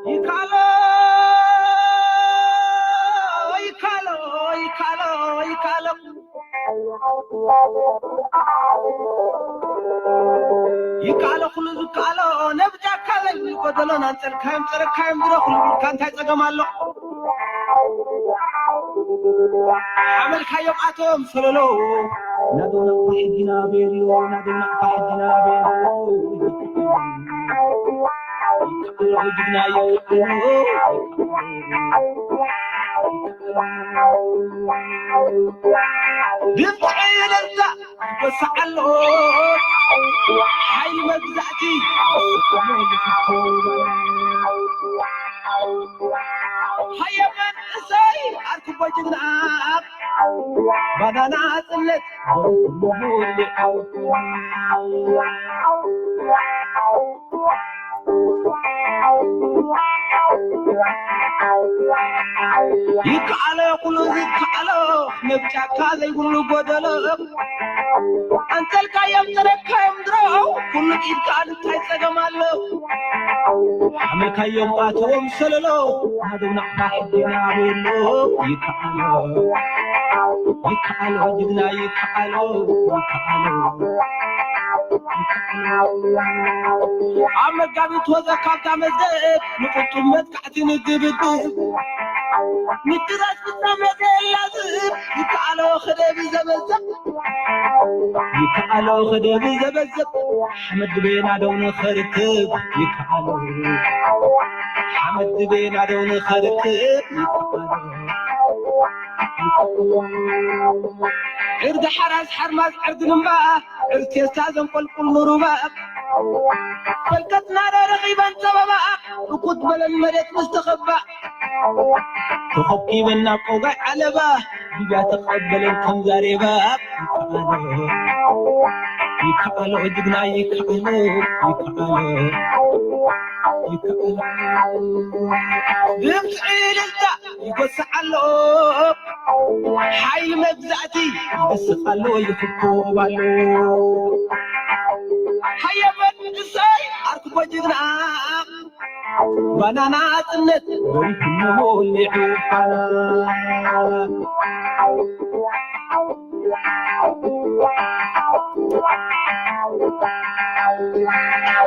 ይካሎ ይካሎ ይካሎ ይካሎ ይካሎ ኩሉ ዝካሎ ነብጃካ ዘይብሉ ጎደሎ ናንጸልካዮም ጸረካዮም ድሮ ኩሉ ቢልካ እንታይ ጸገም ኣሎ? ሓመልካዮም ኣቶም ሰለሎ ናደው ናቕፋ ሕጊና ቤሎ ናደው ናቕፋ ሕጊና ቤሎ ይካሎ ጅግና ይካሎ ድምፂ ዕልልታ ይወስዓሎ ሓይሊ መግዛእቲ ሃየ መንእሰይ ኣርክቦ ጅግና ባናና ጽነት ይከኣሎ ኩሉ ዝከኣሎ ነብጫካ ዘይብሉ ጎደሎ ኣንተልካዮም ተረካዮም ድሮ ኩሉ ኢድካ እንታይ ጸገም ኣሎ ሓመልካዮም ኣተዎም ሰለሎ ናደው ናቕፋ ሕጊና ቤሎ ይከኣሎ ይከኣሎ ጅግና ይከኣሎ ይከኣሎ ኣብ መጋቢት ወዘ ካብታ መዝገብ ንቁጡብ መጥቃዕቲ ንግብግብ ንድራስ ፍጻመ ዘላዝብ ይከኣሎ ክደብ ዘበዘብ ይከኣሎ ክደብ ዘበዘብ ሓመድ ቤና ደው ንኸርክብ ይከኣሎ ሓመድ ቤና ደው ንኸርክብ ይከኣሎ ዕርዲ ሓራስ ሓርማዝ ዕርዲ ንምባ ዕርቴስታ ዘንቆልቁል ንሩባ ፈልቀትና ረኺበን ጸበባ እኩት በለን መሬት ምስ ተኸባ ተኸኪበን ናብ ቆጋይ ዓለባ ሊብያ ተቐበለን ከም ዛሬባ ይከኣሎ ይከኣሎ ጅግና ይከኣሎ ይከኣሎ ይከኣሎ ድምፂ ዕልልታ ይጎስዕ ኣሎ ሓይሊ መግዛእቲ ይስቕ ኣሎ ይኽኮብ ኣሎ ሃየ መንእሰይ ኣርክቦ ጅግና ባናና ጽነት ወሪቱ ወሊዑ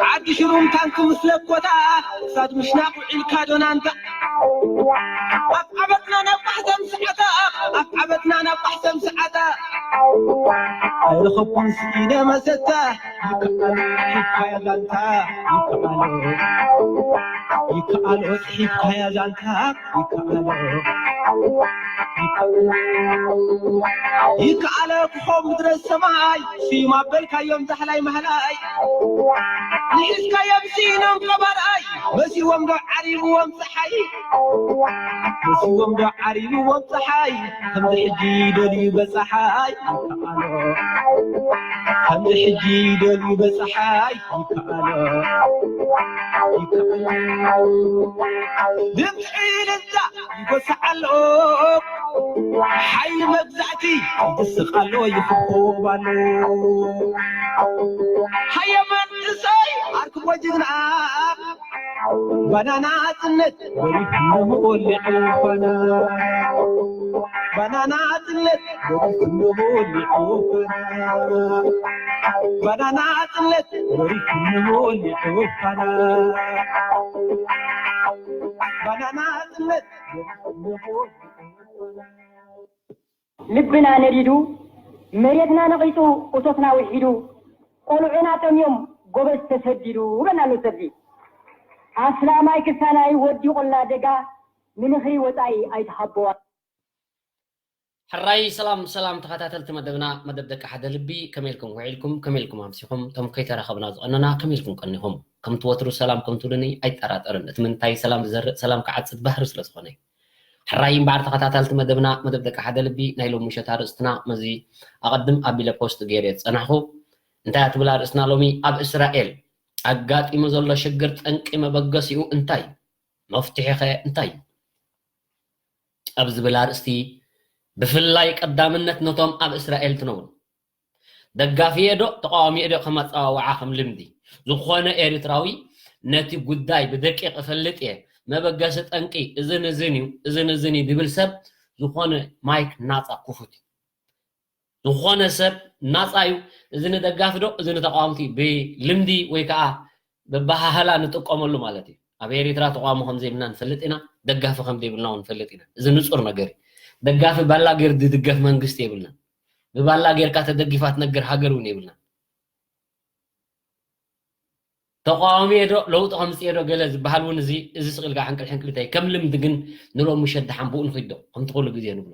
ዓዲ ሽሩም ታንክ ምስ ለኮታ ክሳድ ምሽናቕ ውዒልካ ዶናንታ ኣብ ዓበትና ናብ ቃሕሰም ሰዓታ ኣብ ዓበትና ናብ ቃሕሰም ሰዓታ ኣይረኸብኩን ስኢነ መሰታ ይከኣሎ ሒብካያ ዛንታ ይከኣሎ ይከኣሎ ሒብካያ ዛንታ ይከኣሎ ይከኣሎ ክኾም ምድረ ሰማይ ስዩም ኣበልካዮም ዛሕላይ ማህላይ ንሒዝካዮም ስኢኖም ቀባርኣይ መሲዎም ዶ ዓሪብዎም ፀሓይ መሲዎም ዶ ዓሪብዎም ፀሓይ ከምዚ ሕጂ ደልዩ በፀሓይ ይከኣሎ ከምዚ ሕጂ ደልዩ በፀሓይ ይከኣሎ ይከኣሎ ድምፂ ልዛ ይጎስዓሎ ሓይሊ መግዛእቲ ይስቃሎ ይኽኮባሎ ሃየ መንእሰይ ኣርክቦ ጅግና ባናና ጽነት ወሪቱ ወሊዑ ፋና ባናና ጽነት ወሪቱ ወሊዑ ፋና ባናና ጽነት ወሪቱ ወሊዑ ፋና ባናና ጽነት ወሪቱ ወሊዑ ፋና ልብና ነዲዱ፣ መሬትና ነቒጹ፣ እቶትና ውሒዱ፣ ቆልዑና ጠምዮም፣ ጎበዝ ተሰዲዱ በና ኣሎ ሰብዚ። ኣስላማይ ክሳናይ ወዲ ቆላ ደጋ፣ ምልኺ ወጻኢ ኣይትሃቦ። ሕራይ ሰላም ሰላም ተኸታተልቲ መደብና መደብ ደቂ ሓደ ልቢ ከመይ ኢልኩም ውዒልኩም ከመይ ኢልኩም ኣምሲኹም እቶም ከይተራኸብና ዝቐነና ከመይ ኢልኩም ቀኒኹም ከምቲ ወትሩ ሰላም ከምትብሉኒ ኣይጠራጠርን እቲ ምንታይ ሰላም ዝዘርእ ሰላም ክዓጽድ ባህሪ ስለ ዝኾነ እዩ ሕራይ እምበኣር ተኸታተልቲ መደብና መደብ ደቂ ሓደ ልቢ ናይ ሎሚ ምሸት ኣርእስትና መዚ ኣቐድም ኣቢለ ፖስት ገይረ ዝጸናሕኹ እንታይ ትብል ኣርእስትና ሎሚ ኣብ እስራኤል ኣጋጢሙ ዘሎ ሽግር ጠንቂ መበገሲኡ እንታይ እዩ መፍትሒ ኸ እንታይ እዩ ኣብ ዝብል ኣርእስቲ ብፍላይ ቀዳምነት ነቶም ኣብ እስራኤል ትነብሩ ደጋፊየ ዶ ተቃዋሚየ ዶ ከም ኣጸዋውዓ ከም ልምዲ ዝኾነ ኤርትራዊ ነቲ ጉዳይ ብደቂቕ እፈልጥ እየ፣ መበገሲ ጠንቂ እዝን እዝን እዩ፣ እዝን እዝን እዩ ዝብል ሰብ ዝኾነ ማይክ ናፃ ክፉት እዩ። ዝኾነ ሰብ ናፃ እዩ። እዚ ንደጋፊ ዶ እዚ ንተቃወምቲ ብልምዲ ወይ ከዓ በባሃህላ ንጥቀመሉ ማለት እዩ። ኣብ ኤሪትራ ተቃውሞ ከም ዘይብልና ንፈልጥ ኢና፣ ደጋፊ ከም ዘይብልና እውን ንፈልጥ ኢና። እዚ ንፁር ነገር እዩ። ደጋፊ ባላ ገይሩ ዝድገፍ መንግስቲ የብልናን። ብባላ ጌርካ ተደጊፋ ትነግር ሃገር እውን የብልናን። ተቃዋሚ ዶ ለውጢ ከምፅእ ዶ ገለ ዝበሃል እውን እዚ እዚ ስቕ ኢልካ ሕንቅል ሕንቅል እንታይ ከም ልምዲ ግን ንሎሚ ምሸት ደሓን ብኡ ንኺድ ዶ ከምቲ ኩሉ ግዜ ንብሎ።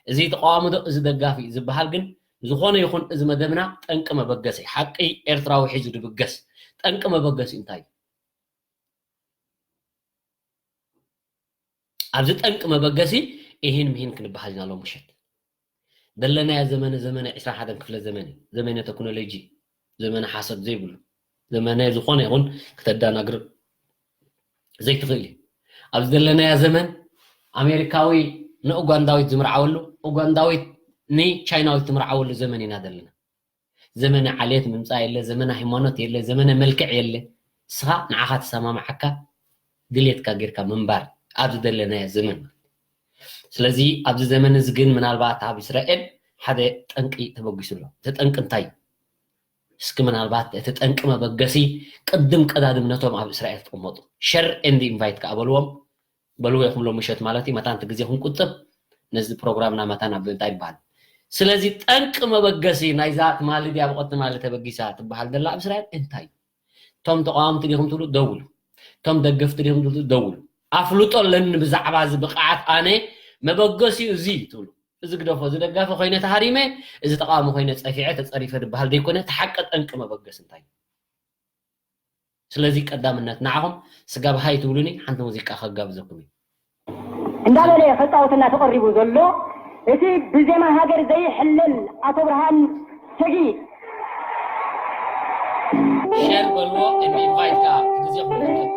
እዚ ተቃዋሚ ዶ እዚ ደጋፊ ዝበሃል ግን ዝኾነ ይኹን እዚ መደብና ጠንቂ መበገሲ ሓቂ ኤርትራዊ ሒዙ ድብገስ ጠንቂ መበገሲ እንታይ እዩ? ኣብዚ ጠንቂ መበገሲ ኢሂን ምሂን ክንበሃል ኢና ሎም ምሸት። ዘለናዮ ዘመነ ዘመነ ዕስራን ሓደን ክፍለ ዘመን እዩ። ዘመነ ቴክኖሎጂ፣ ዘመነ ሓሶት ዘይብሉ፣ ዘመነ ዝኾነ ይኹን ክተዳናግር ዘይትኽእል እዩ። ኣብዚ ዘለናዮ ዘመን ኣሜሪካዊ ንኡጋንዳዊት ዝምርዓወሉ፣ ኡጋንዳዊት ንቻይናዊት ትምርዓወሉ ዘመን ኢና ዘለና። ዘመነ ዓሌት ምምፃእ የለ፣ ዘመነ ሃይማኖት የለ፣ ዘመነ መልክዕ የለ። ንስኻ ንዓኻ ተሰማምዓካ ድሌትካ ጌርካ ምንባር ኣብ ዝደለናዮ ዘመን። ስለዚ ኣብዚ ዘመን እዚ ግን ምናልባት ኣብ እስራኤል ሓደ ጠንቂ ተበጊሱ ኣሎ። እቲ ጠንቂ እንታይ እዩ? እስኪ ምናልባት እቲ ጠንቂ መበገሲ ቅድም ቀዳድም ነቶም ኣብ እስራኤል ተቐመጡ ሸር ኤንድ ኢንቫይት ከኣ በልዎም። በልዎ ኢኹም ሎም ምሸት ማለት እዩ። መታን እቲ ግዜ ክንቁጥብ ነዚ ፕሮግራምና መታን ኣብ እንታይ ይበሃል። ስለዚ ጠንቂ መበገሲ ናይዛ ትማሊ ድያ ብቐትማሊ ተበጊሳ ትበሃል ዘላ ኣብ እስራኤል እንታይ እዩ? እቶም ተቃወምቲ ዲኹም ትብሉ ደውሉ። እቶም ደገፍቲ ዲኹም ትብሉ ደውሉ። ኣፍልጦ ኣለኒ ብዛዕባ እዚ ብቕዓት ኣነ መበገሲኡ እዚ ትብሉ። እዚ ግደፎ፣ እዚ ደጋፊ ኮይነ ተሃሪመ፣ እዚ ተቃዋሚ ኮይነ ጸፊዐ ተጸሪፈ ዝበሃል ዘይኮነ፣ እቲ ሓቂ ጠንቂ መበገሲ እንታይ እዩ? ስለዚ ቀዳምነት ንዓኹም ስጋብ ሃይ ትብሉኒ ሓንቲ ሙዚቃ ከጋብዘኩም እዩ። እንዳበለ ከጻወተና ተቐሪቡ ዘሎ እቲ ብዜማ ሃገር ዘይሕለል ኣቶ ብርሃን ሰጊድ። ሸር በልዎ፣ ኢንቫይት ከኣ ግዜኹም ንክብ።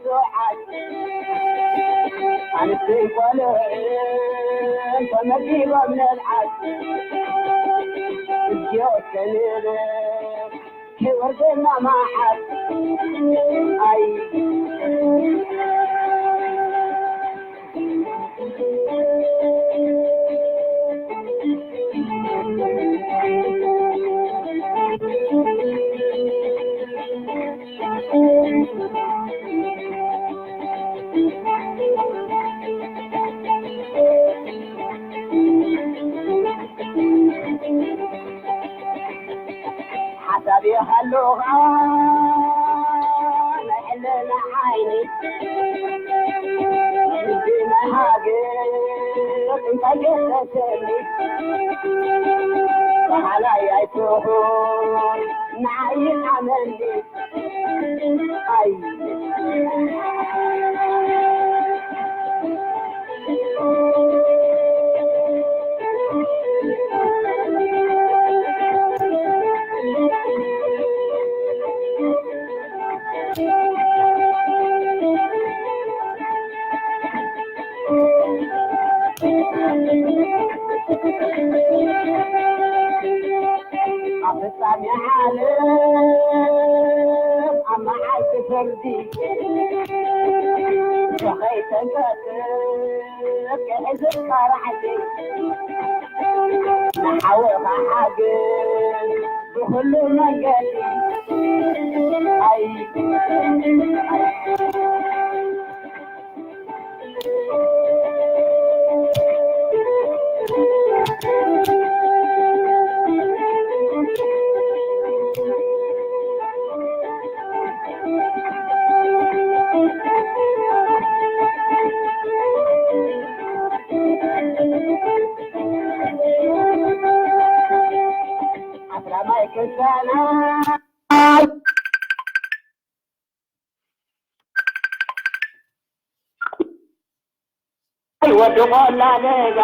ዱዓት ኣንስቲ ቆልዑ ተመጊቦም ንብዓት እዝዮ ከንብል ከይወርደና መዓት። ኣይ ሓሳብ ይሃሉኻ ናይ ሕልና ዓይኒ ልቢ ናይ ሃገር እንታይ ገሰሰኒ በሃላይ ኣይትኹን ንዓይ ኣመኒ ኣይ ኣብ ፍጻሜ ዓለም ኣብ መዓልቲ ፍርዲ ከይተንቀጥቅጥ ክሕዝካ ራዕዲ ንሓውኻ ሓግዝ ብኹሉ መንገዲ ኣይ ኣስላማይ ክሳና ወዲ ቆላ ለጋ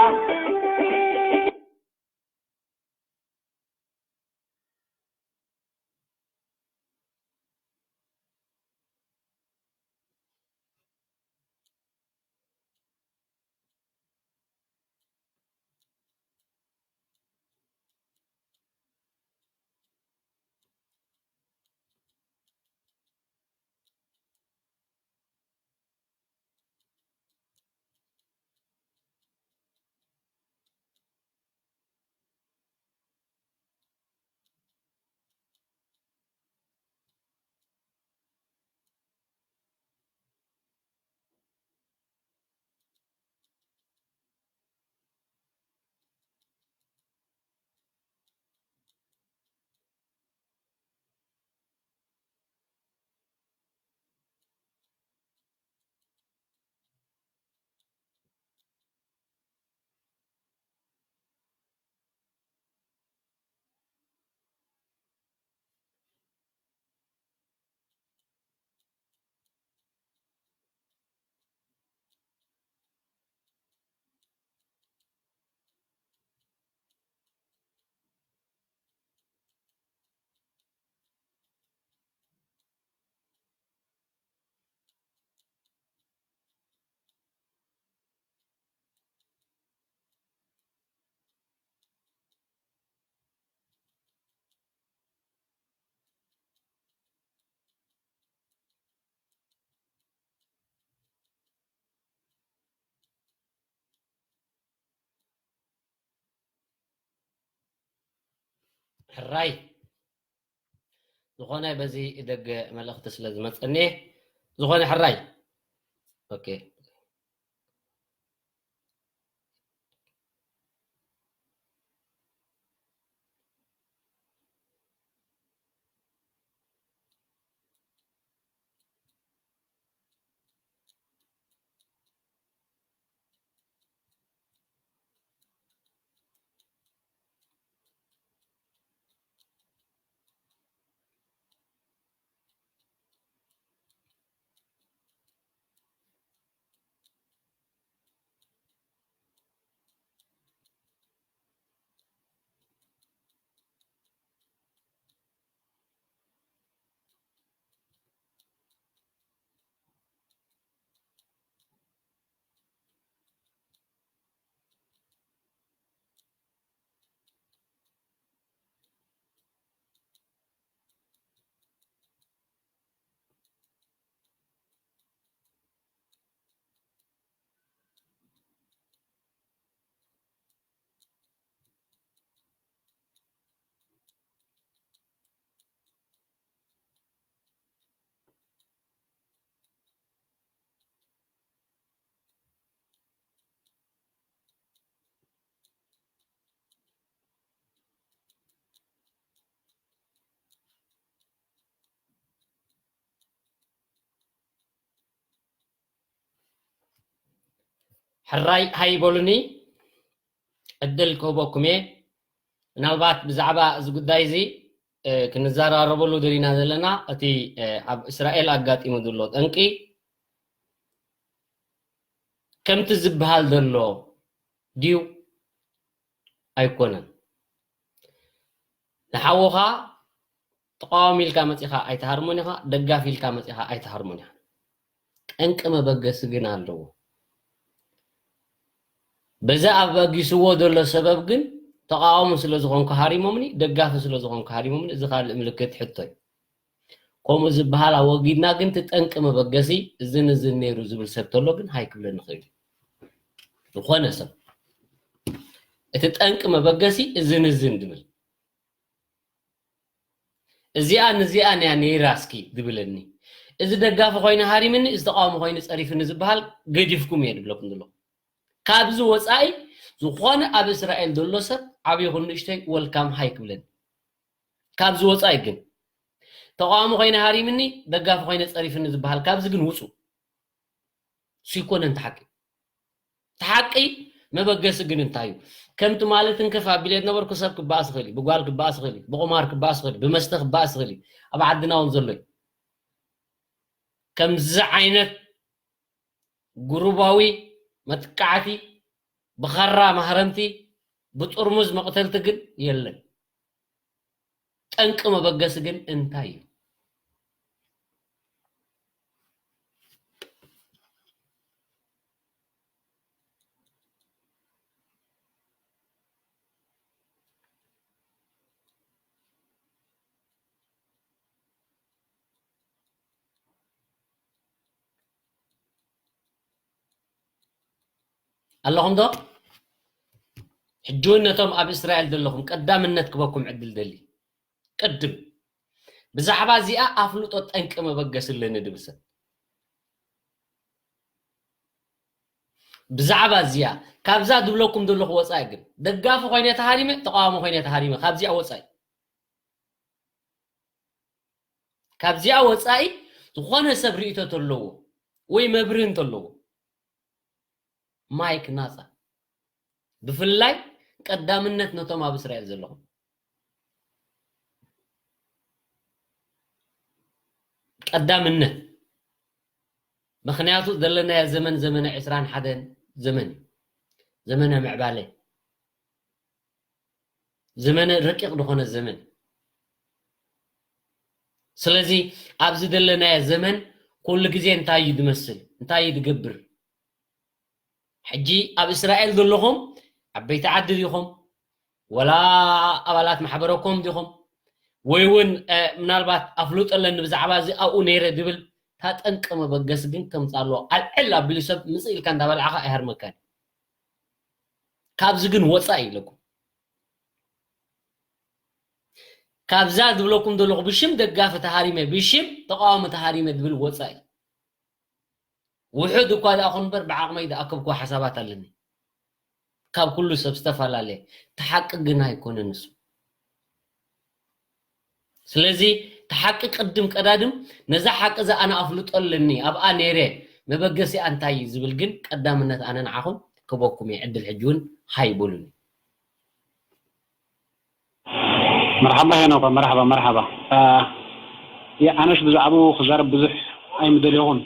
ሕራይ ዝኾነ በዚ ደገ መልእኽቲ ስለ ዝመጸኒ ዝኾነ ሕራይ ኦኬ። ሕራይ ሃይበሉኒ፣ ዕድል ክህበኩም እየ። ምናልባት ብዛዕባ እዚ ጉዳይ እዚ፣ እ፣ ክንዘራረበሉ ደሊና ዘለና፣ እቲ፣ እ፣ ኣብ እስራኤል ኣጋጢሙ ዘሎ ጠንቂ ከምቲ ዝበሃል ዘሎ ድዩ ኣይኮነን? ንሓውኻ ተቃዋሚ ኢልካ መጺኻ ኣይትሃርሞን ኢኻ፣ ደጋፊ ኢልካ መጺኻ ኣይትሃርሞን ኢኻ። ጠንቂ መበገሲ ግን ኣለዎ። በዚ ኣበጊስዎ ዘሎ ሰበብ ግን ተቃዋሚ ስለ ዝኾንኩ ሃሪሞምኒ፣ ደጋፊ ስለ ዝኾንኩ ሃሪሞምኒ፣ እዚ ካልእ ምልክት ሕቶ እዩ። ከምኡ ዝበሃል ኣወጊድና ግን እቲ ጠንቂ መበገሲ እዝን እዝን ነይሩ ዝብል ሰብ ተሎ ግን ሃይ ክብለኒ ይኽእል እዩ። ዝኾነ ሰብ እቲ ጠንቂ መበገሲ እዝን እዝን ድብል፣ እዚኣ ንዚኣ ንያ ነይራ እስኪ ድብለኒ፣ እዚ ደጋፊ ኮይኑ ሃሪምኒ፣ እዚ ተቃዋሚ ኮይኑ ጸሪፍኒ ዝበሃል ገዲፍኩም እየ ድብለኩም ዘለኹ። ካብዚ ወጻኢ ዝኾነ ኣብ እስራኤል ዘሎ ሰብ ዓብዪ ይኹን ንእሽተይ ወልካም ሃይ ክብለኒ። ካብዚ ወጻኢ ግን ተቃዋሚ ኮይነ ሃሪምኒ፣ ደጋፊ ኮይነ ጸሪፍኒ ዝበሃል ካብዚ ግን ውጹ። እሱ ይኮነን እቲ ሓቂ። እቲ ሓቂ መበገሲ ግን እንታይ እዩ? ከም ትማሊ ትንክፍ ኣቢለ ዝነበርኩ ሰብ ክበኣስ ይኽእል እዩ፣ ብጓል ክበኣስ ይኽእል እዩ፣ ብቁማር ክበኣስ ይኽእል እዩ፣ ብመስተ ክበኣስ ይኽእል እዩ። ኣብ ዓድና እውን ዘሎ እዩ። ከምዚ ዓይነት ጉሩባዊ መጥቃዕቲ፣ ብኻራ ማህረምቲ፣ ብጥርሙዝ መቕተልቲ ግን የለን። ጠንቂ መበገሲ ግን እንታይ እዩ? ኣለኹም ዶ? ሕጂ እውን ነቶም ኣብ እስራኤል ዘለኹም ቀዳምነት ክበኩም ዕድል ደሊ። ቅድም ብዛዕባ እዚኣ ኣፍልጦ ጠንቂ መበገሲ ኣለኒ ድብል ሰብ። ብዛዕባ እዚኣ ካብዛ ድብለኩም ዘለኹ ወፃኢ ግን ደጋፊ ኮይነ ተሃሪመ፣ ተቃዋሚ ኮይነ ተሃሪመ፣ ካብዚኣ ወፃኢ፣ ካብዚኣ ወፃኢ ዝኾነ ሰብ ርእይቶ ተለዎ ወይ መብርህ እንተለዎ ማይክ ናፃ። ብፍላይ ቀዳምነት ነቶም ኣብ እስራኤል ዘለኹም ቀዳምነት። ምኽንያቱ ዘለናዮ ዘመን ዘመነ ዕስራን ሓደን ዘመን እዩ። ዘመነ ምዕባለ፣ ዘመነ ረቂቕ ዝኾነ ዘመን። ስለዚ ኣብዚ ዘለናዮ ዘመን ኩሉ ግዜ እንታይ እዩ ዝመስል? እንታይ እዩ ዝገብር? ሕጂ ኣብ እስራኤል ዘለኹም ዓበይቲ ዓዲ ዲኹም? ወላ ኣባላት ማሕበረኮም ዲኹም? ወይ እውን፣ እ፣ ምናልባት ኣፍልጦ ኣለኒ ብዛዕባ እዚ ኣብኡ ነይረ ድብል፣ እታ ጠንቂ መበገሲ ግን ከምፃ ኣለዎ። ኣልዕል ኣቢሉ ሰብ ምፅእ ኢልካ እንዳበላዕኻ ኣይሃርመካን። ካብዚ ግን ወፃእ ኢለኩም። ካብዛ ዝብለኩም ዘለኹ ብሽም ደጋፊ ተሃሪመ፣ ብሽም ተቃዋሚ ተሃሪመ ድብል ወፃኢ። ውሑድ እኳ ደኣ ኹን እምበር ብዓቕመይ ዝኣከብኩዎ ሓሳባት ኣለኒ። ካብ ኩሉ ሰብ ዝተፈላለየ። እቲ ሓቂ ግን ኣይኮነን እሱ። ስለዚ እቲ ሓቂ ቅድም ቀዳድም ነዛ ሓቂ እዛ ኣነ ኣፍልጦ ኣለኒ፣ ኣብኣ ነይረ፣ መበገሲኣ እንታይ እዩ ዝብል ግን ቀዳምነት ኣነ ንዓኹም ክበኩም እየ። ዕድል ሕጂ እውን ሃይ በሉኒ። መርሓባ ሄኖከ፣ መርሓባ፣ መርሓባ። አ፣ የ-፣ ኣነሽ ብዛዕባኡ ክዛረብ ብዙሕ ኣይምደልኹን።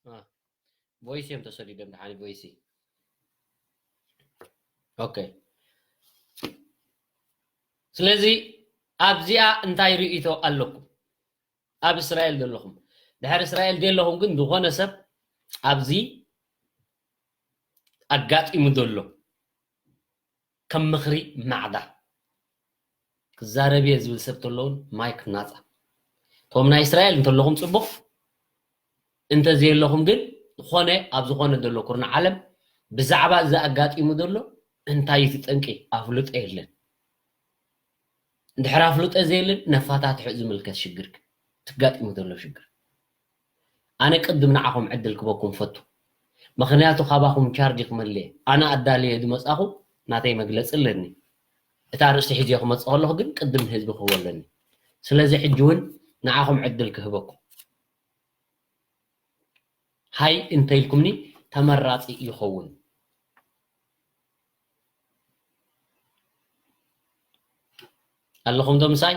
አ፣ ቮይስ እዮም ተሰዲዶም፣ ደሓን ቮይስ። ኦኬ። ስለዚ ኣብዚኣ እንታይ ርእይቶ ኣለኩም? ኣብ እስራኤል ዘለኹም፣ ድሕሪ እስራኤል ዘለኹም ግን ዝኾነ ሰብ ኣብዚ ኣጋጢሙ ዘሎ ከም ምኽሪ ማዕዳ ክዛረብ እየ ዝብል ሰብ ተሎ እውን ማይክ ናፃ። እቶም ናይ እስራኤል እንተለኹም ፅቡቕ፣ እንተዘየለኹም ግን ዝኾነ ኣብ ዝኾነ ዘሎ ኩርናዕ ዓለም ብዛዕባ እዚ ኣጋጢሙ ዘሎ እንታይ እዩ እቲ ጠንቂ ኣፍልጦ የለን። እንድሕር ኣፍልጦ ዘየለን ነፋታትሑ ዝምልከት ሽግር ትጋጢሙ ዘሎ ሽግር። ኣነ ቅድም ንዓኹም ዕድል ክበኩም ፈቱ። ምኽንያቱ ካባኹም ቻርጅ ክመልየ ኣነ ኣዳልየ ዝመጻኹ ናተይ መግለጺ ኣለኒ። እታ ኣርእስቲ ሒዘ ክመጽእ ከለኹ ግን ቅድም ንህዝቢ ክህቦ ኣለኒ። ስለዚ ሕጂ እውን ንዓኹም ዕድል ክህበኩም። ሃይ እንተኢልኩምኒ ተመራጺ ይኸውን። ኣለኹም ዶ ምሳይ?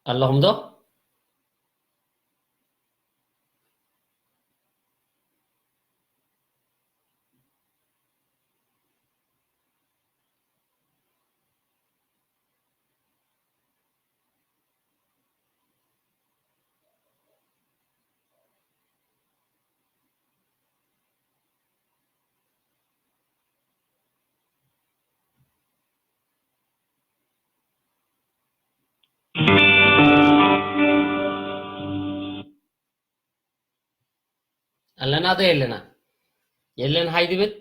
ኣለኹም ዶ? ኣለና ዶ የለና? የለን ሃይ ድብል።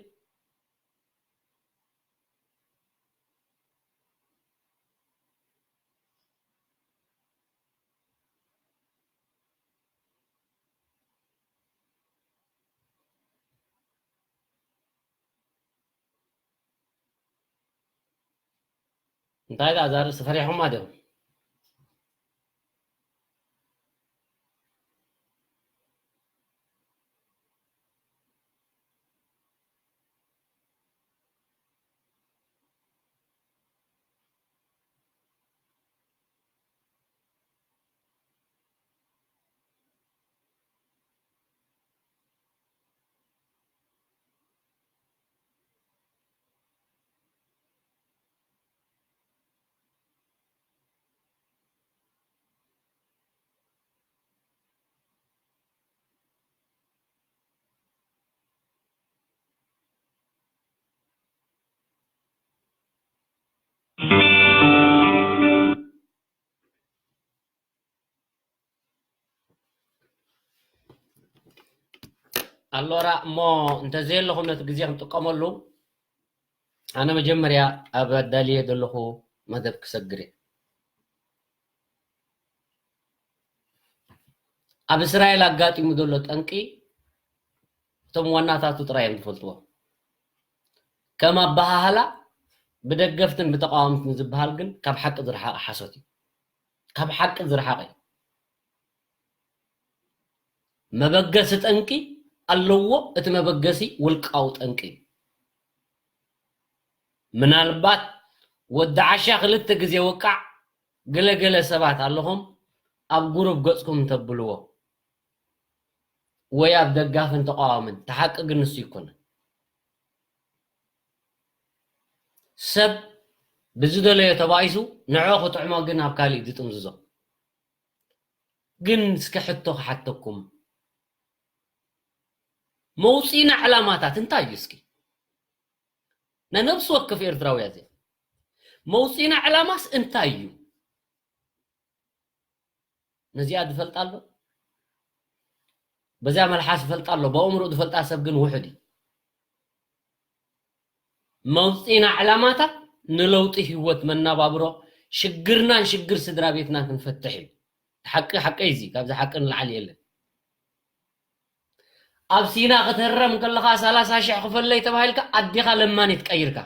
እንታይ ደኣ እዛ ርእሲ ፈሪሕኹማ ዲኹም? ኣሎራ እሞ እንተዘየለኹም ነቲ ግዜ ክንጥቀመሉ ኣነ መጀመርያ ኣብ ኣዳልየ ዘለኹ መደብ ክሰግር እየ። ኣብ እስራኤል ኣጋጢሙ ዘሎ ጠንቂ እቶም ዋናታቱ ጥራይ እዮም ዝፈልጥዎ። ከም ኣበሃህላ ብደገፍትን ብተቃወምትን ዝበሃል ግን ካብ ሓቂ ዝረሓቐ ሓሶት እዩ። ካብ ሓቂ ዝረሓቐ እዩ። መበገሲ ጠንቂ ኣለዎ። እቲ መበገሲ ውልቃዊ ጠንቂ እዩ። ምናልባት ወዲ ዓሻ ክልተ ግዜ ወቃዕ ገለገለ ሰባት ኣለኹም ኣብ ጉሩብ ገጽኩም እንተብልዎ ወይ ኣብ ደጋፍን ተቃዋምን፣ እቲ ሓቂ ግን ንሱ ይኮነን። ሰብ ብዝደለዮ ተባኢሱ ንዕኡ ክጥዕሞ ግን ኣብ ካሊእ ዝጥምዝዞ። ግን እስከ ሕቶ ክሓተኩም፣ መውፂእና ዕላማታት እንታይ እዩ? እስኪ ናይ ነብሲ ወከፍ ኤርትራውያ እዚኣ መውፂእና ዕላማስ እንታይ እዩ? ነዚኣ ዝፈልጣ ኣሎ? በዚኣ መልሓስ ዝፈልጣ ኣሎ? ብኣእምሮ ዝፈልጣ ሰብ ግን ውሑድ እዩ። መውፂእና ዕላማታት ንለውጢ ህይወት መናባብሮ ሽግርናን ሽግር ስድራ ቤትናን ክንፈትሕ እዩ። ሓቂ ሓቀይ እዚ ካብዚ ሓቂ ንላዕሊ የለን። ኣብ ሲና ክትህረም ከለኻ ሰላሳ ሽሕ ክፈለይ ተባሂልካ ኣዴኻ ለማኒት ቀይርካ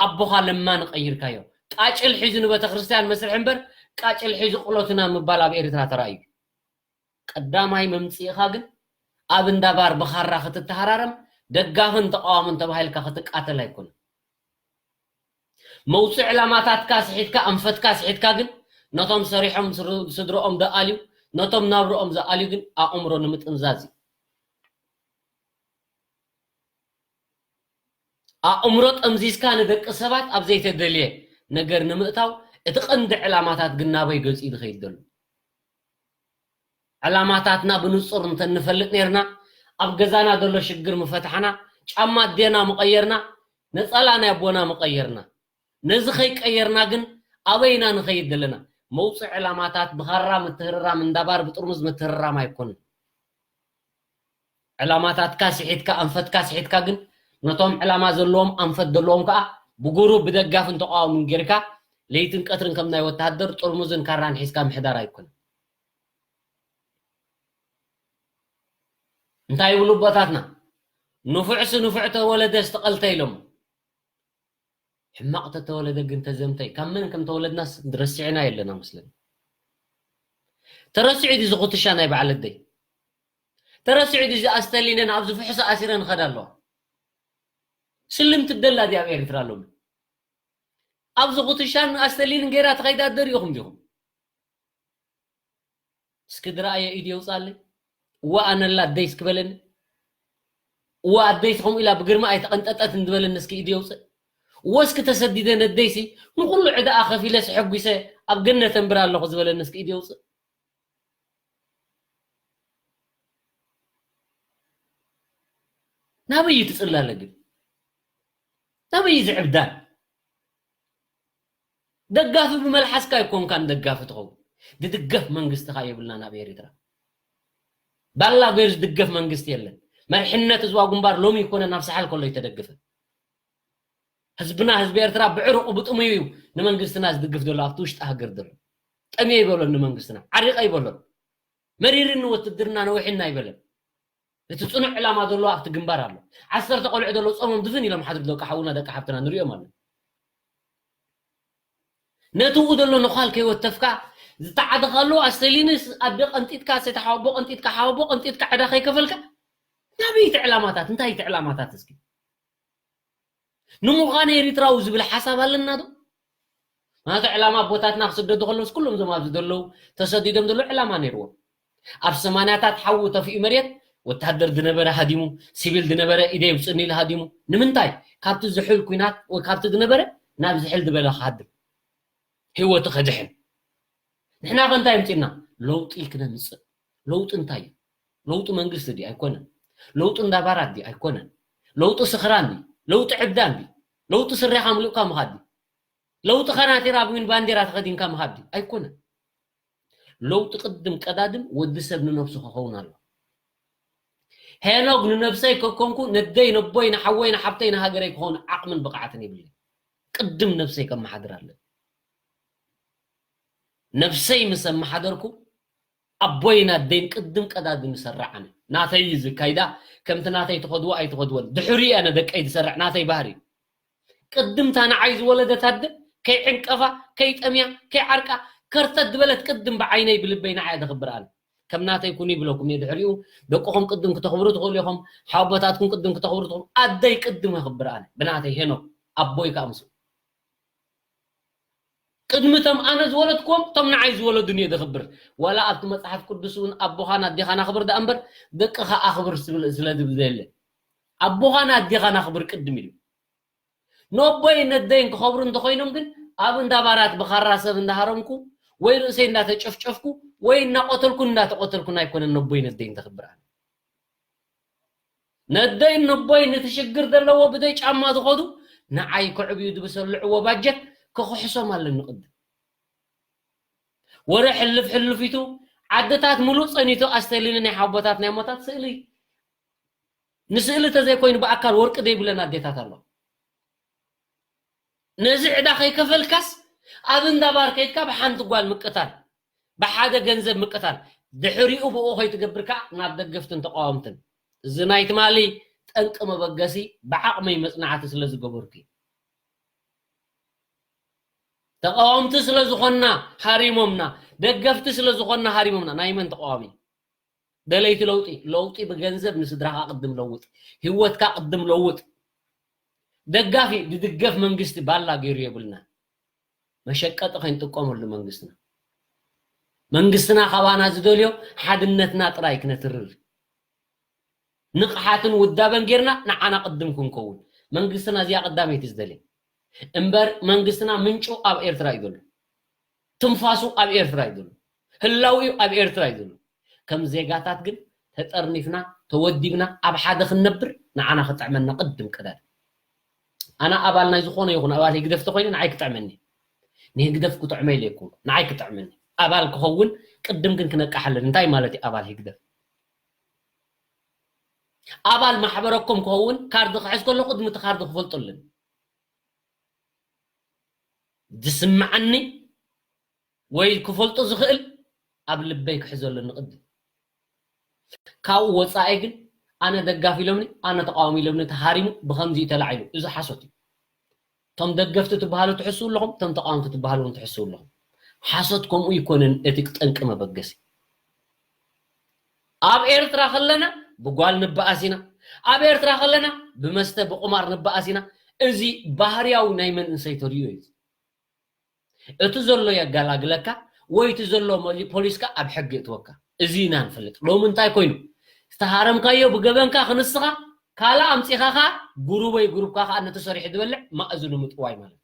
ኣቦኻ ለማኒ ቀይርካዮ። ቃጭል ሒዙ ንቤተ ክርስቲያን መስርሒ እምበር ቃጭል ሒዙ ቅሎትና ምባል ኣብ ኤርትራ ተራእዩ። ቀዳማይ መምጽኢኻ ግን ኣብ እንዳ ባር ብኻራ ክትተሃራረም ደጋፍን ተቃዋምን ተባሂልካ ክትቃተል ኣይኮነን። መውፅእ ዕላማታትካ ስሒትካ ኣንፈትካ ስሒትካ ግን ነቶም ሰሪሖም ስር- ስድረኦም ደኣልዩ ነቶም ናብረኦም ዝኣልዩ ግን ኣእምሮ ንምጥምዛዝ እዩ። ኣእምሮ ጠምዚዝካ ንደቂ ሰባት ኣብ ዘይተደልየ ነገር ንምእታው እቲ ቀንዲ ዕላማታት ግን ናበይ ገፂ ዝኸይድ ዘሎ? ዕላማታትና ብንፁር እንተንፈልጥ ነርና ኣብ ገዛና ዘሎ ሽግር ምፈታሕና፣ ጫማ ኣዴና ምቐየርና፣ ነፀላ ናይ ኣቦና ምቐየርና። ነዚ ከይቀየርና ግን ኣበይና ንኸይድ ዘለና? መውፅእ ዕላማታት ብኻራ ምትህርራም እንዳባር ብጥርሙዝ ምትህርራም ኣይኮንን። ዕላማታትካ ስሒትካ ኣንፈትካ ስሒትካ ግን ነቶም ዕላማ ዘለዎም ኣንፈት ዘለዎም ከዓ ብጉሩብ ብደጋፍን ተቃዋምን ጌርካ ለይትን ቀትርን ከም ናይ ወተሃደር ጥርሙዝን ካራን ሒዝካ ምሕዳር ኣይኮነን። እንታይ ይብሉ ኣቦታትና? ንፉዕሲ ንፉዕ ተወለደስ ተቐልተ ኢሎም። ሕማቕ ተተወለደ ግን ተዘምተ እዩ። ካብ መን ከም ተወለድናስ ረሲዕና የለና መስለኒ። ተረሲዑ ድዩ እዚ ኩትሻ ናይ በዓል ኣደይ? ተረሲዑ ድዩ እዚ ኣስተሊነን ኣብዚ ፍሕሶ ኣሲረን ይኸዳ ኣለዋ? ስልምቲ ደላ ድያ ኣብ ኤርትራ ሎሚ? ኣብዚ ኩትሻን ኣስተሊንን ገይራ ተኸይዳ ደሪኹም ዲኹም? እስኪ ድረኣየ ኢድ የውፃለይ። እዋ ኣነላ ኣደይ እስኪ በለኒ። እዋ ኣደይስ ከምኡ ኢላ ብግርማ ኣይተቐንጠጠትን ዝበለኒ እስኪ ኢድ የውፅእ። እወ እስኪ ተሰዲደ ነደይሲ ንኹሉ ዕዳኣ ከፊለስ ሕጒሰ ኣብ ገነት ኣንብር ኣለኹ ዝበለኒ እስኪ ኢድ የውፅእ። ናበይ እዩ ትፅላለ ግን? ናበይ እዩ ዝዕብዳል? ደጋፊ ብመልሓስካ ኣይኮንካን ደጋፊ ትኸውን። ዝድገፍ መንግስቲ ኸኣ የብልናን ኣብ ኤርትራ። ባላ ገይሩ ዝድገፍ መንግስቲ የለን። መሪሕነት ህዝባዊ ግንባር ሎሚ ይኮነ ናብ ሳሕል ከሎ ይተደግፈ። ህዝብና ህዝቢ ኤርትራ ብዕሩቑ ብጥሙዩ እዩ ንመንግስትና ዝድግፍ ዘሎ ኣብቲ ውሽጢ ሃገር ዘሎ። ጠምየ ይበሎን ንመንግስትና፣ ዓሪቐ ይበሎን። መሪርኒ ውትድርና ነዊሕና ኣይበለን። እቲ ጽኑዕ ዕላማ ዘለዎ ኣብቲ ግንባር ኣሎ። ዓሰርተ ቆልዑ ዘለዎ ጾሞም ድፍን ኢሎም ሓድሩ ደቂ ሓውና ደቂ ሓብትና ንሪኦም ኣለና። ነቲ ኡ ዘሎ ነዃል ከይወተፍካ ዝተዓደኻሉ ኣስተሊንስ ኣደ ቀንጢጥካ ሴታ ሓወቦ ቀንጢጥካ ሓወቦ ቀንጢጥካ ዕዳ ከይከፈልካ ናበይ እቲ ዕላማታት እንታይ እቲ ዕላማታት እስኪ ንምዃነ ኤሪትራዊ ዝብል ሓሳብ ኣለና ዶ? ናቱ ዕላማ ኣቦታትና ክስደዱ ከለውስ ኩሎም እዞም ኣብዚ ዘለዉ ተሰዲዶም ዘለዉ ዕላማ ነይርዎም። ኣብ ሰማንያታት ሓዊ ተፊኡ መሬት ወታደር ዝነበረ ሃዲሙ፣ ሲቪል ዝነበረ ኢደ ይውፅእኒ ኢሉ ሃዲሙ። ንምንታይ? ካብቲ ዝሑል ኲናት ወይ ካብቲ ዝነበረ ናብ ዝሕል ዝበለ ክሃድም ህይወቱ ከድሕን። ንሕና ከ እንታይ ኣምፂእና? ለውጢ ክነምፅእ። ለውጢ እንታይ እዩ? ለውጢ መንግስቲ ድዩ? ኣይኮነን። ለውጢ እንዳባራት ድዩ? ኣይኮነን። ለውጢ ስኽራን ድዩ? ለውጢ ዕብዳን ድዩ? ለውጢ ስረኻ ምሉእካ ምኻድ ድዩ? ለውጢ ካናቴራ ብሚን ባንዴራ ተኸዲንካ ምኻድ ድዩ? ኣይኮነን። ለውጢ ቅድም ቀዳድም ወዲ ሰብ ንነብሱ ክኸውን ኣሎ። ሄኖግ ንነብሰይ ከኮንኩ ነደይ ነቦይ ንሓወይ ንሓብተይ ንሃገረይ ክኸውን ዓቕምን ብቕዓትን የብለይ። ቅድም ነብሰይ ከመሓድር ኣለኒ። ነብሰይ ምስ ኣመሓደርኩ ኣቦይን ኣደይን ቅድም ቀዳድም ይሰርዕ ኣነ። ናተይ እዩ ዝካይዳ፣ ከምቲ ናተይ ትኸድዎ ኣይትኸድዎን። ድሕሪኡ ኣነ ደቀይ ዝሰርዕ ናተይ ባህሪ እዩ። ቅድም እታ ንዓይ ዝወለደት ኣደ ከይዕንቀፋ፣ ከይጠምያ፣ ከይዓርቃ፣ ከርተት ዝበለት ቅድም ብዓይነይ ብልበይ ንዓይ እየ ዘኽብር ኣነ። ከም ናተይ ኩኑ ይብለኩም እየ ድሕሪኡ። ደቅኹም ቅድም ክተኽብሩ ትኽእሉ ኢኹም፣ ሓወቦታትኩም ቅድም ክተኽብሩ ትኽእሉ። ኣደይ ቅድም የኽብር ኣነ። ብናተይ ሄኖክ፣ ኣቦይ ከኣ ምስኡ። ቅድሚ እቶም ኣነ ዝወለድክዎም እቶም ንዓይ ዝወለዱኒ እየ ዘኽብር። ዋላ ኣብቲ መጽሓፍ ቅዱስ እውን ኣቦኻን ኣዴኻን ኣኽብር ደኣ እምበር ደቅኻ ኣኽብር ስብል-፣ ስለ ዝብል ዘየለ ኣቦኻን ኣዴኻን ኣኽብር ቅድም ኢሉ። ነቦይን ነደይን ክኸብሩ እንተኾይኖም ግን ኣብ እንዳ ባራት ብኻራ ሰብ እንዳሃረምኩ ወይ ርእሰይ እንዳተጨፍጨፍኩ ወይ እናቆተልኩን እንዳተቆተልኩን ኣይኮነን ነቦይን ነደይን ዘኽብር ኣነ። ነደይን ነቦይን ነቲ ሽግር ዘለዎ ብዘይ ጫማ ዝኸዱ ንዓይ ክዕብዩ ዝብሰልዕዎ ባጀት ክኽሕሶም ኣለኒ ቅድም። ወረ ሕልፍ ሕልፍ ኢቱ ዓድታት ሙሉእ ጸኒቱ ኣስተሊኒ ናይ ሓቦታት ናይ ሞታት ስእሊ ንስእሊ ተዘይኮይኑ ብኣካል ወርቂ ዘይብለን ኣዴታት ኣሎ። ነዚ ዕዳ ከይከፈልካስ ኣብ እንዳ ባር ከይድካ ብሓንቲ ጓል ምቅታል፣ ብሓደ ገንዘብ ምቅታል፣ ድሕሪኡ ብኡ ከይትገብር ከኣ ናብ ደገፍትን ተቃወምትን። እዚ ናይ ትማሊ ጠንቂ መበገሲ ብዓቕመይ መጽናዕቲ ስለ ዝገበርኩ እዩ። ተቃወምቲ ስለ ዝኾንና ሃሪሞምና፣ ደገፍቲ ስለ ዝኾንና ሃሪሞምና። ናይ መን ተቃዋሚ? ደለይቲ ለውጢ። ለውጢ ብገንዘብ ንስድራኻ ቅድም ለውጥ፣ ህይወትካ ቅድም ለውጥ። ደጋፊ ዝድገፍ መንግስቲ ባላ ገይሩ የብልና። መሸቀጢ ከይንጥቀመሉ መንግስትና። መንግስትና ካባና ዝደልዮ ሓድነትና ጥራይ ክነትርር። ንቕሓትን ውዳበን ጌርና ንዓና ቅድም ክንከውን። መንግስትና እዚኣ ቀዳመይቲ ዝደልያ። እምበር መንግስትና ምንጩ ኣብ ኤርትራ እዩ ዘሎ። ትንፋሱ ኣብ ኤርትራ እዩ ዘሎ። ህላዊኡ ኣብ ኤርትራ እዩ ዘሎ። ከም ዜጋታት ግን ተጠርኒፍና፣ ተወዲብና፣ ኣብ ሓደ ክንነብር ንዓና ክጥዕመና ቅድም ቀዳድም። ኣነ ኣባል ናይ ዝኾነ ይኹን ኣባል ህግደፍ ተኾይነ ንዓይ ክጥዕመኒ። ንህግደፍ ክጥዕመ ኢለ ይኩን፣ ንዓይ ክጥዕመኒ። ኣባል ክኸውን ቅድም ግን ክነቅሕ ኣለኒ። እንታይ ማለት እዩ ኣባል ህግደፍ? ኣባል ማሕበረኮም ክኸውን ካርድ ክሕዝ ከለኹ ቅድሚ እቲ ካርድ ክፈልጦ ኣለኒ። ዝስምዓኒ ወይ ክፈልጦ ዝኽእል ኣብ ልበይ ክሕዞ ኣለኒ ቅድም። ካብኡ ወፃኢ ግን ኣነ ደጋፊ ኢሎምኒ፣ ኣነ ተቃዋሚ ኢሎምኒ፣ ተሃሪሙ ብኸምዚ እዩ ተላዒሉ። እዚ ሓሶት እዩ። እቶም ደገፍቲ ትበሃሉ ትሕስው ኣለኹም፣ እቶም ተቃወምቲ ትበሃሉ እውን ትሕስው ኣለኹም። ሓሶት ከምኡ ይኮንን። እቲ ጠንቂ መበገሲ ኣብ ኤርትራ ከለና ብጓል ንበኣስ ኢና፣ ኣብ ኤርትራ ከለና ብመስተ ብቁማር ንበኣስ ኢና። እዚ ባህርያዊ ናይ መንእሰይ ተርእዮ እዩ። እቲ ዘሎ የገላግለካ ወይ እቲ ዘሎ መሊ-፣ ፖሊስካ ኣብ ሕጊ እትወካ። እዚ ኢና ንፈልጥ። ሎሚ እንታይ ኮይኑ ዝተሃረምካዮ ብገበንካ ክንስኻ ካልእ ኣምፂኻ ኸዓ ጉሩበይ ጉሩብካ ኸዓ ነቲ ሰሪሑ ዝበልዕ ማእዝኑ ምጥዋይ ማለት እዩ።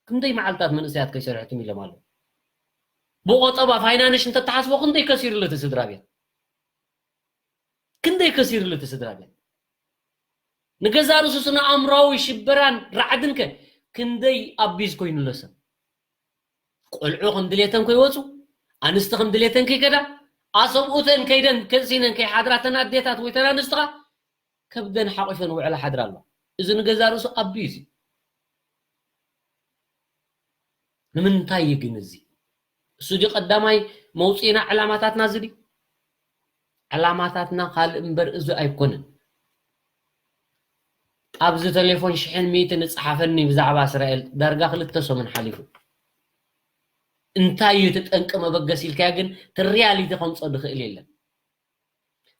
ክንደይ መዓልታት መንእሰያት ከይሰርሕትም ኢሎም ኣለዉ። ብቆጠባ ፋይናንሽ እንተተሓስቦ ክንደይ ከሲርሉ እቲ ስድራ ቤት? ክንደይ ከሲርሉ እቲ ስድራ ቤት? ንገዛ ርእሱ ስነ ኣእምራዊ ሽበራን ራዕድን ከ ክንደይ ኣቢዝ ኮይኑሎ ሰብ? ቆልዑ ከም ድሌተን ከይወፁ፣ ኣንስቲ ከም ድሌተን ከይከዳ፣ ኣሰብኡተን ከይደን ከሲነን ከይሓድራ ተን ኣዴታት ወይ ተን ኣንስቲ ኸዓ ከብደን ሓቂፈን ውዕላ ሓድራ ኣለዋ። እዚ ንገዛ ርእሱ ኣቢዝ እዩ። ንምንታይ እዩ ግን እዚ? እሱ ድዩ ቀዳማይ መውፅኢና ዕላማታትና እዚ ድዩ? ዕላማታትና ካልእ እምበር እዚ ኣይኮነን። ኣብዚ ቴሌፎን ሽሕን ሚእትን እፅሓፈኒ ብዛዕባ እስራኤል ዳርጋ ክልተ ሰሙን ሓሊፉ። እንታይ እዩ እቲ ጠንቂ መበገሲ ኢልካዮ ግን እቲ ሪያሊቲ ከምፆ ዝኽእል የለን።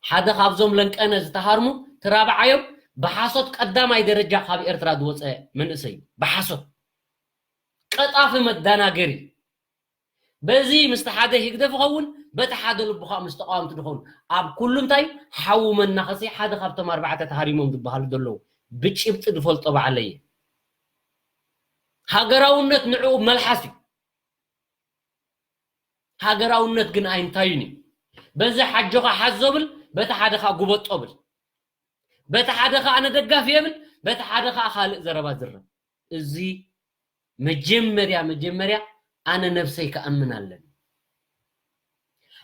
ሓደ ካብዞም ለንቀነ ዝተሃርሙ ትራብዓዮም ብሓሶት ቀዳማይ ደረጃ ካብ ኤርትራ ዝወፀ መንእሰይ እዩ። ብሓሶት ቀጣፊ መዳናገሪ። በዚ ምስቲ ሓደ ህግደፍ ይኸውን፣ በቲ ሓደ ልቡ ከዓ ምስ ተቃወምቲ ዝኸውን። ኣብ ኩሉ እንታይ ሓዉ መናኸሲ ሓደ ካብቶም ኣርባዕተ ተሃሪሞም ዝበሃሉ ዘለዉ ብጭብጢ ዝፈልጦ በዓለየ። ሃገራውነት ንዕኡ መልሓስ እዩ። ሃገራውነት ግን ኣይንታዩን እዩ። በዚ ሓጆኻ ሓዞ ብል፣ በቲ ሓደ ከዓ ጉበጦ ብል። በቲ ሓደ ከዓ ኣነ ደጋፊ የብል፣ በቲ ሓደ ከዓ ካልእ ዘረባ ዝረብ። እዚ መጀመርያ መጀመርያ ኣነ ነብሰይ ክኣምን ኣለኒ።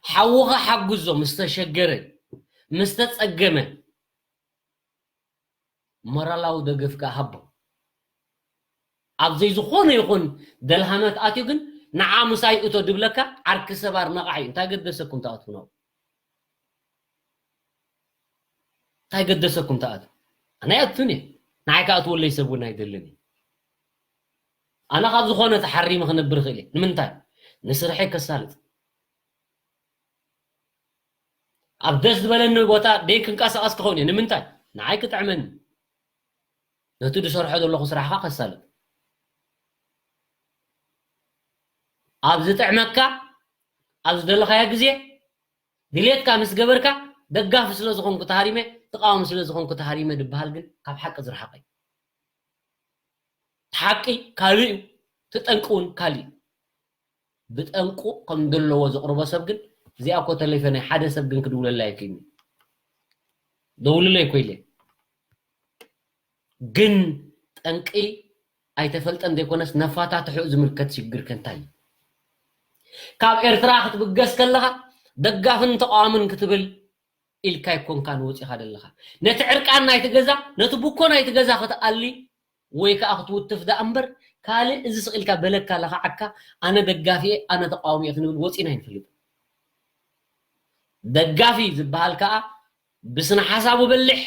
ሓውኻ ሓግዞ ምስ ተሸገረ፣ ምስ ተጸገመ፣ ሞራላዊ ደገፍ ከዓ ሃቦ። ኣብ ዘይዝኾነ ይኹን ደልሃመት ኣትዩ ግን ንዓ ምሳይ እቶ ድብለካ ዓርኪ ሰባር ነቓሕ እዩ። እንታይ ገደሰኩም ትኣትዉ ናብኡ? እንታይ ገደሰኩም ትኣትዉ? ኣነ ኣይኣቱን እየ። ንዓይ ክኣትወለይ ሰብ እውን ኣይደልን እየ። ኣነ ካብ ዝኾነ ተሓሪመ ክነብር እኽእል እየ። ንምንታይ? ንስርሐይ ከሳልጥ። ኣብ ደስ ዝበለኒ ቦታ ደይ ክንቀሳቐስ ክኸውን እየ። ንምንታይ? ንዓይ ክጥዕመኒ። ነቲ ዝሰርሖ ዘለኹ ስራሕ ኸዓ ከሳልጥ። ኣብ ዝጥዕመካ፣ ኣብ ዝደለኻዮ ግዜ፣ ድሌትካ ምስ ገበርካ፣ ደጋፊ ስለ ዝኾንኩ ተሃሪመ፣ ተቃዋሚ ስለ ዝኾንኩ ተሃሪመ ድበሃል ግን ካብ ሓቂ ዝረሓቐ እዩ። እቲ ሓቂ ካልእ እዩ፣ እቲ ጠንቂ እውን ካልእ እዩ። ብጠንቁ ከም ዘለዎ ዘቕርቦ ሰብ ግን፣ እዚኣ እኮ ተሌፎነይ ሓደ ሰብ ግን ክድውለላ ኣይክእልን እዩ። ደውልለይ እኮ ኢለ። ግን ጠንቂ ኣይተፈልጠን ዘይኮነስ ነፋታትሑ ዝምልከት ሽግር ከ እንታይ እዩ? ካብ ኤርትራ ክትብገስ ከለኻ ደጋፍን ተቃዋምን ክትብል ኢልካ ኣይኮንካን ወፂኻ ዘለኻ። ነቲ ዕርቃን ናይቲ ገዛ፣ ነቲ ቡኮ ናይቲ ገዛ ክትኣሊ ወይ ከዓ ክትውትፍ ደኣ እምበር፣ ካልእ እዚ ስቕ ኢልካ በለካ ለኻዓካ፣ ኣነ ደጋፊ እየ፣ ኣነ ተቃዋሚ እየ ክንብል ወፂና ኣይንፈልጥን። ደጋፊ ዝበሃል ከዓ ብስነ ሓሳቡ በሊሕ፣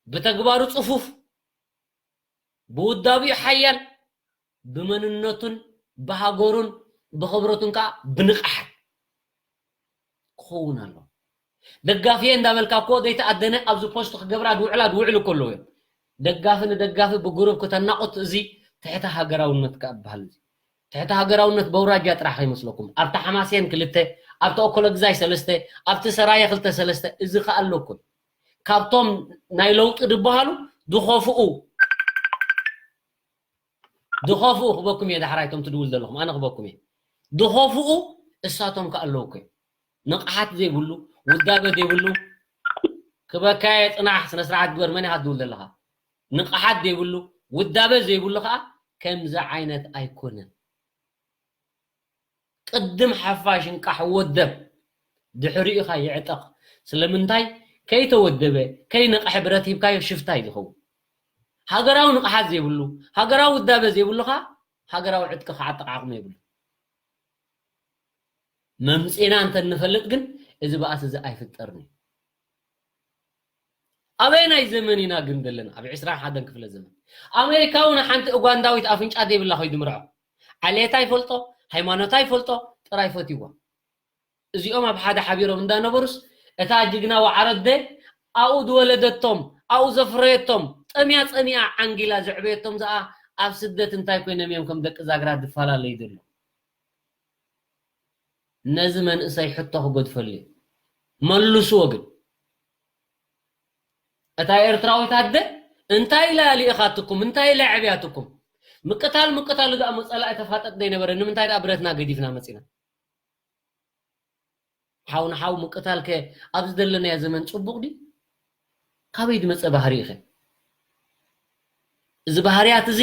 ብተግባሩ ፅፉፍ፣ ብውዳቢኡ ሓያል፣ ብመንነቱን ብሃገሩን ብኽብረቱን ከዓ ብንቕሓት ክኸውን ኣለዎ። ደጋፊየ እንዳበልካ እኮ ዘይተኣደነ ኣብዚ ፖስት ክገብራ ዝውዕላ ዝውዕሉ እኮ ኣለዉ እዮም። ደጋፊ ንደጋፊ ብግሩብ ክተናቑት፣ እዚ ትሕተ ሃገራውነት ከዓ ይበሃል። እዚ ትሕተ ሃገራውነት በውራጃ ጥራሕ ከይመስለኩም። ኣብቲ ሓማሴን ክልተ፣ ኣብቲ ኦኮሎግዛይ ሰለስተ፣ ኣብቲ ሰራየ ክልተ ሰለስተ፣ እዚ ከዓ ኣሎ እኮ። ካብቶም ናይ ለውጢ ዝበሃሉ ዝኸፍኡ፣ ዝኸፍኡ ክበኩም እየ፣ ዳሕራይ እቶም ትድውል ዘለኹም፣ ኣነ ክበኩም እየ። ዝኸፍኡ እሳቶም ከ ኣለዉ እኮ እዮም። ንቕሓት ዘይብሉ፣ ውዳበ ዘይብሉ፣ ክበካየ ጽናሕ፣ ስነ ስርዓት ግበር፣ መን ኢኻ ትድውል ዘለኻ? ንቕሓት ዘይብሉ፣ ውዳበ ዘይብሉ ከኣ ከምዚ ዓይነት ኣይኮነን። ቅድም ሓፋሽ እንቃሕ ወደብ፣ ድሕሪኡ ኢኻ ይዕጠቕ። ስለምንታይ? ከይተወደበ፣ ከይነቕሐ ብረት ሂብካዮ ሽፍታ እዩ ዝኸውን። ሃገራዊ ንቕሓት ዘይብሉ፣ ሃገራዊ ውዳበ ዘይብሉ ከኣ ሃገራዊ ዕጥቂ ክዓጥቕ ዓቕሚ የብሉ። መምፂና እንተንፈልጥ ግን እዚ ባእሲ እዚ ኣይፍጠርን እዩ። ኣበየናይ ዘመን ኢና ግን ዘለና? ኣብ ዕስራን ሓደን ክፍለ ዘመን። ኣሜሪካዊ ንሓንቲ ኡጋንዳዊት ኣፍንጫ ዘይብላ ከይዱ ምርዖ። ዓሌታ ይፈልጦ፣ ሃይማኖታ ይፈልጦ፣ ጥራይ ፈትይዋ። እዚኦም ኣብ ሓደ ሓቢሮም እንዳነበሩስ እታ ጅግና ወዓረደ ኣብኡ ዝወለደቶም ኣብኡ ዘፍረየቶም ጠምያ ጸኒኣ ዓንጊላ ዘዕበየቶም ዝኣ ኣብ ስደት እንታይ ኮይኖም እዮም ከም ደቂ ዛግራ ዝፈላለዩ ዘሎ? ነዚ መንእሰይ ሕቶ ክገድፈሉ እዩ። መልስዎ ግን እታ ኤርትራዊት ኣደ እንታይ ኢላ ልኢኻትኩም እንታይ ኢላ ዕብያትኩም? ምቅታል ምቅታል ዳኣ መጸላኢ ተፋጠጥ ዘይነበረ ንምንታይ ዳኣ ብረትና ገዲፍና መጺና? ሓው ንሓው ምቅታል ከ ኣብዚ ዘለናዮ ዘመን ጽቡቕ ድዩ? ካበይ ዝመጸ ባህሪ ኢኸ? እዚ ባህርያት እዚ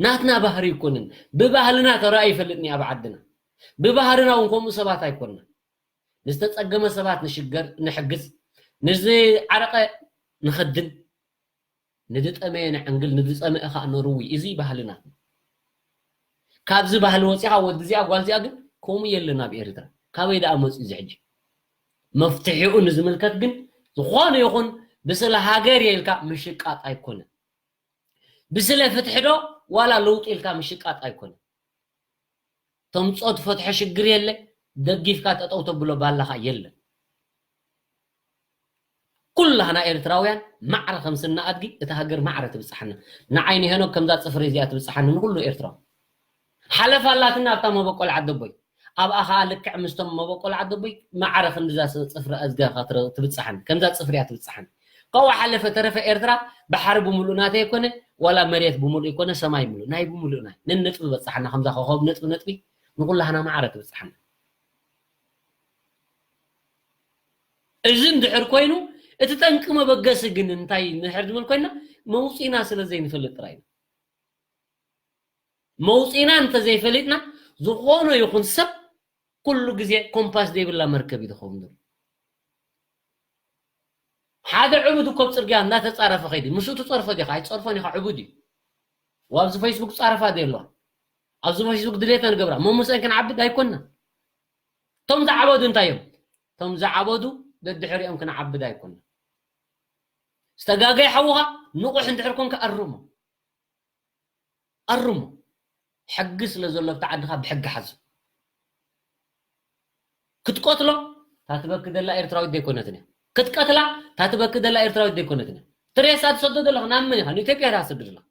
ናትና ባህሪ ኣይኮንን። ብባህልና ተራእዩ ይፈልጥኒ ኣብ ዓድና። ብባህርና እውን ከምኡ ሰባት ኣይኮንና። ንዝተጸገመ ሰባት ንሽገር ንሕግዝ፣ ንዝዓረቐ ንኸድን፣ ንዝጠመየ ንዕንግል፣ ንዝጸመአ ኸኣ ነርዊ። እዚ ባህልናት። ካብዚ ባህሊ ወጺኻ ወዲ እዚኣ ጓል እዚኣ ግን ከምኡ የለን ኣብ ኤርትራ። ካበይ ደኣ መጽኡ እዚ ሕጂ? መፍትሒኡ ንዝምልከት ግን ዝኾነ ይኹን ብስለ ሃገር እየ ኢልካ ምሽቃጥ ኣይኮነን። ብስለ ፍትሒ ዶ ዋላ ለውጢ ኢልካ ምሽቃጥ ኣይኮነን። ተምጾ ትፈትሖ ሽግር የለ፣ ደጊፍካ ጠጠው ተብሎ ባላኻ የለን። ኩላህና ኤርትራውያን ማዕረ ከም ስና ኣድጊ እታ ሃገር ማዕረ ትብጽሓና። ንዓይ ንሄኖክ ከምዛ ጽፍሪ እዚኣ ትብጽሓኒ ንኩሉ ኤርትራዊ። ሓለፍ ኣላትና ኣብታ መበቆል ዓደቦይ። ኣብኣ ኸኣ ልክዕ ምስቶም መበቆል ዓደቦይ ማዕረ ክንድዛ ስ- ጽፍሪ እዝጋ ኸትረ- ትብጽሓኒ። ከምዛ ጽፍሪ እያ ትብጽሓኒ። ካብኡ ሓለፈ ተረፈ ኤርትራ ባሕሪ ብምሉእ ናተይ ኣይኮነ፣ ዋላ መሬት ብምሉእ ኣይኮነ፣ ሰማይ ምሉእ ናይ ብምሉእ ናይ ነንነጥቢ በጽሓና። ከምዛ ኮኸብ ነጥቢ ነጥቢ ንኩላህና ማዕረ ትብጽሓና። እዚ እንድሕር ኮይኑ እቲ ጠንቂ መበገሲ ግን እንታይ እንድሕር ዝብል ኮይና መውፂና ስለ ዘይንፈልጥ ጥራይ ኢና። መውፂና እንተዘይፈሊጥና ዝኾነ ይኹን ሰብ ኩሉ ግዜ ኮምፓስ ዘይብላ መርከብ እዩ ዝኸውን ዘሎ። ሓደ ዕቡድ እኮ ኣብ ፅርግያ እናተፃረፈ ከይዲ ምስኡ ትፀርፎ ዲኻ ኣይትፀርፎን ኢኻ ዕቡድ እዩ። ኣብዚ ፌስቡክ ፃረፋ ዶ የለዋ? ኣብዚ ፌስቡክ ድሌተን ገብራ መሙሰን ክንዓብድ ኣይኮንና። እቶም ዝዓበዱ እንታይ እዮም? እቶም ዝዓበዱ ደድሕሪኦም ክንዓብድ ኣይኮንና። ዝተጋገየ ሓውኻ ንቑሕ እንድሕር ኮንካ ኣርሞ ኣርሞ። ሕጊ ስለ ዘሎ ኣብቲ ዓድኻ ብሕጊ ሓዞ። ክትቀትሎ እታ ትበኪ ዘላ ኤርትራዊት ዘይኮነትን እያ። ክትቀትላ እታ ትበኪ ዘላ ኤርትራዊት ዘይኮነትን እያ። ትሬሳ ትሰዶ ዘለኻ ናብ መን ኢኻ? ንኢትዮጵያ ኢኻ ትሰዶ ዘለኻ።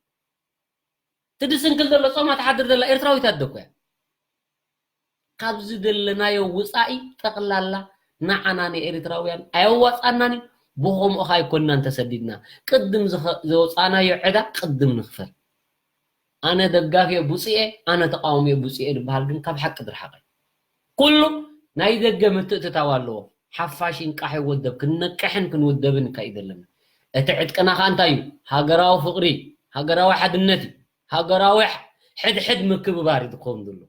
ትድስንክል ዘሎ ጾማ ትሓድር ዘላ ኤርትራዊት ኣደ እኮ እያ። ካብዚ ዘለናዮ ውጻኢ ጠቕላላ ንዓና ንኤርትራውያን ኣየዋጻናን እዩ። ብኸምኡ ኸኣ ኣይኮንናን ተሰዲድና። ቅድም ዝኸ- ዘውጻናዮ ዕዳ ቅድም ንኽፈል። ኣነ ደጋፊ እየ ብፁዕ እየ፣ ኣነ ተቃዋሚ እየ ብፁዕ እየ ዝበሃል ግን ካብ ሓቂ ዝረሓቐ እዩ። ኩሉ ናይ ደገ ምትእትታው ኣለዎ። ሓፋሽ ይንቃሕ ይወደብ፣ ክንነቅሕን ክንውደብን ከኣ እዩ ዘለና። እቲ ዕጥቅና ከኣ እንታይ እዩ? ሃገራዊ ፍቕሪ፣ ሃገራዊ ሓድነት እዩ። ሃገራዊ ሕ- ሕድሕድ ምክብባር እዩ ዝኸውን ዘሎ።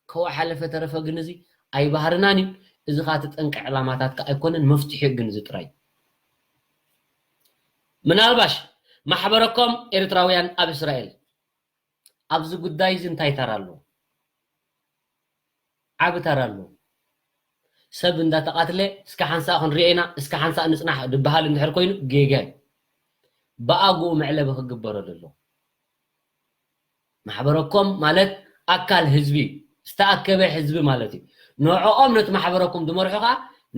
ከው ሓለፈ ተረፈ ግን እዚ ኣይባህርናን እዩ። እዚ ኸኣ እቲ ጠንቂ ዕላማታት ከኣ ኣይኮነን፣ መፍትሒኡ ግን እዚ ጥራይ እዩ። ምናልባሽ ማሕበረኮም ኤርትራውያን ኣብ እስራኤል ኣብዚ ጉዳይ እዚ እንታይ ተራ ኣለዎ? ዓቢ ተራ ኣለዎ። ሰብ እንዳተቓትለ እስከ ሓንሳእ ክንሪኦ ኢና፣ እስከ ሓንሳእ ንጽናሕ ዝበሃል እንድሕር ኮይኑ ጌጋ እዩ። ብኣግኡ መዕለቢ ክግበረሉ ኣለዎ። ማሕበረኮም ማለት ኣካል ህዝቢ እዩ። ዝተኣከበ ህዝቢ ማለት እዩ። ንዕኦም ነቲ ማሕበረኮም ዝመርሑ ከኣ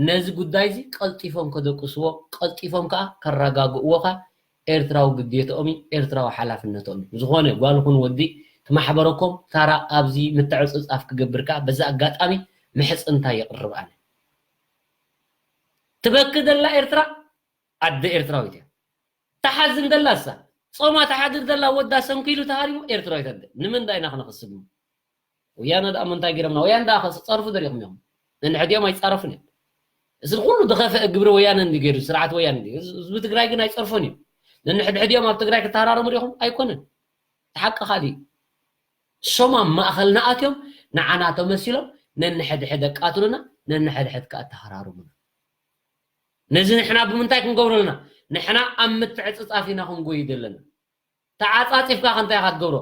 ነዚ ጉዳይ እዚ ቀልጢፎም ከደቅስዎ፣ ቀልጢፎም ከኣ ከረጋግእዎ ከኣ ኤርትራዊ ግዴትኦም እዩ፣ ኤርትራዊ ሓላፍነቶም እዩ። ዝኾነ ጓል ኹን ወዲ እቲ ማሕበረኮም ታራ ኣብዚ ምትዕጽጻፍ ክገብር ከኣ በዚ ኣጋጣሚ ምሕጽንታ የቕርብ ኣነ። ትበኪ ዘላ ኤርትራ ኣደ ኤርትራዊት እያ። ተሓዝን ዘላ እሳ ጾማ ተሓድር ዘላ ወዳ ሰንኪሉ ተሃሪሙ ኤርትራዊት ኣደ። ንምንታይ ኢና ክነኽስብ? ወያነ ደኣ ምንታይ ገይሮምና? ወያነ ደኣ ኸስ- ጸርፉ ዘሪእኹም ኢኹም። ነንሕድኦም ኣይጻረፉን እዮም። እዚ ኩሉ ዝኸፍአ ግብሪ ወያነ እንዲ ገይሩ፣ ስርዓት ወያነ እንዲ። ህዝ- ህዝቢ ትግራይ ግን ኣይጸርፎን እዩ። ነንሕድሕዲኦም ኣብ ትግራይ ክተሃራረሙ ዲኹም? ኣይኮነን። እቲ ሓቂ ካልእ እዩ። እሶም ኣብ ማእኸልና ኣትዮም ንዓና ተመሲሎም ነንሕድሕድ ኣቃትሉና፣ ነንሕድሕድ ከኣ ኣተሃራርሙና። ነዚ ንሕና ብምንታይ ክንገብሮ ኣለና? ንሕና ኣብ ምትዕጽጻፍ ኢና ክንጎይ ዘለና። ተዓጻጺፍካ ከ እንታይ ኢኻ ትገብሮ?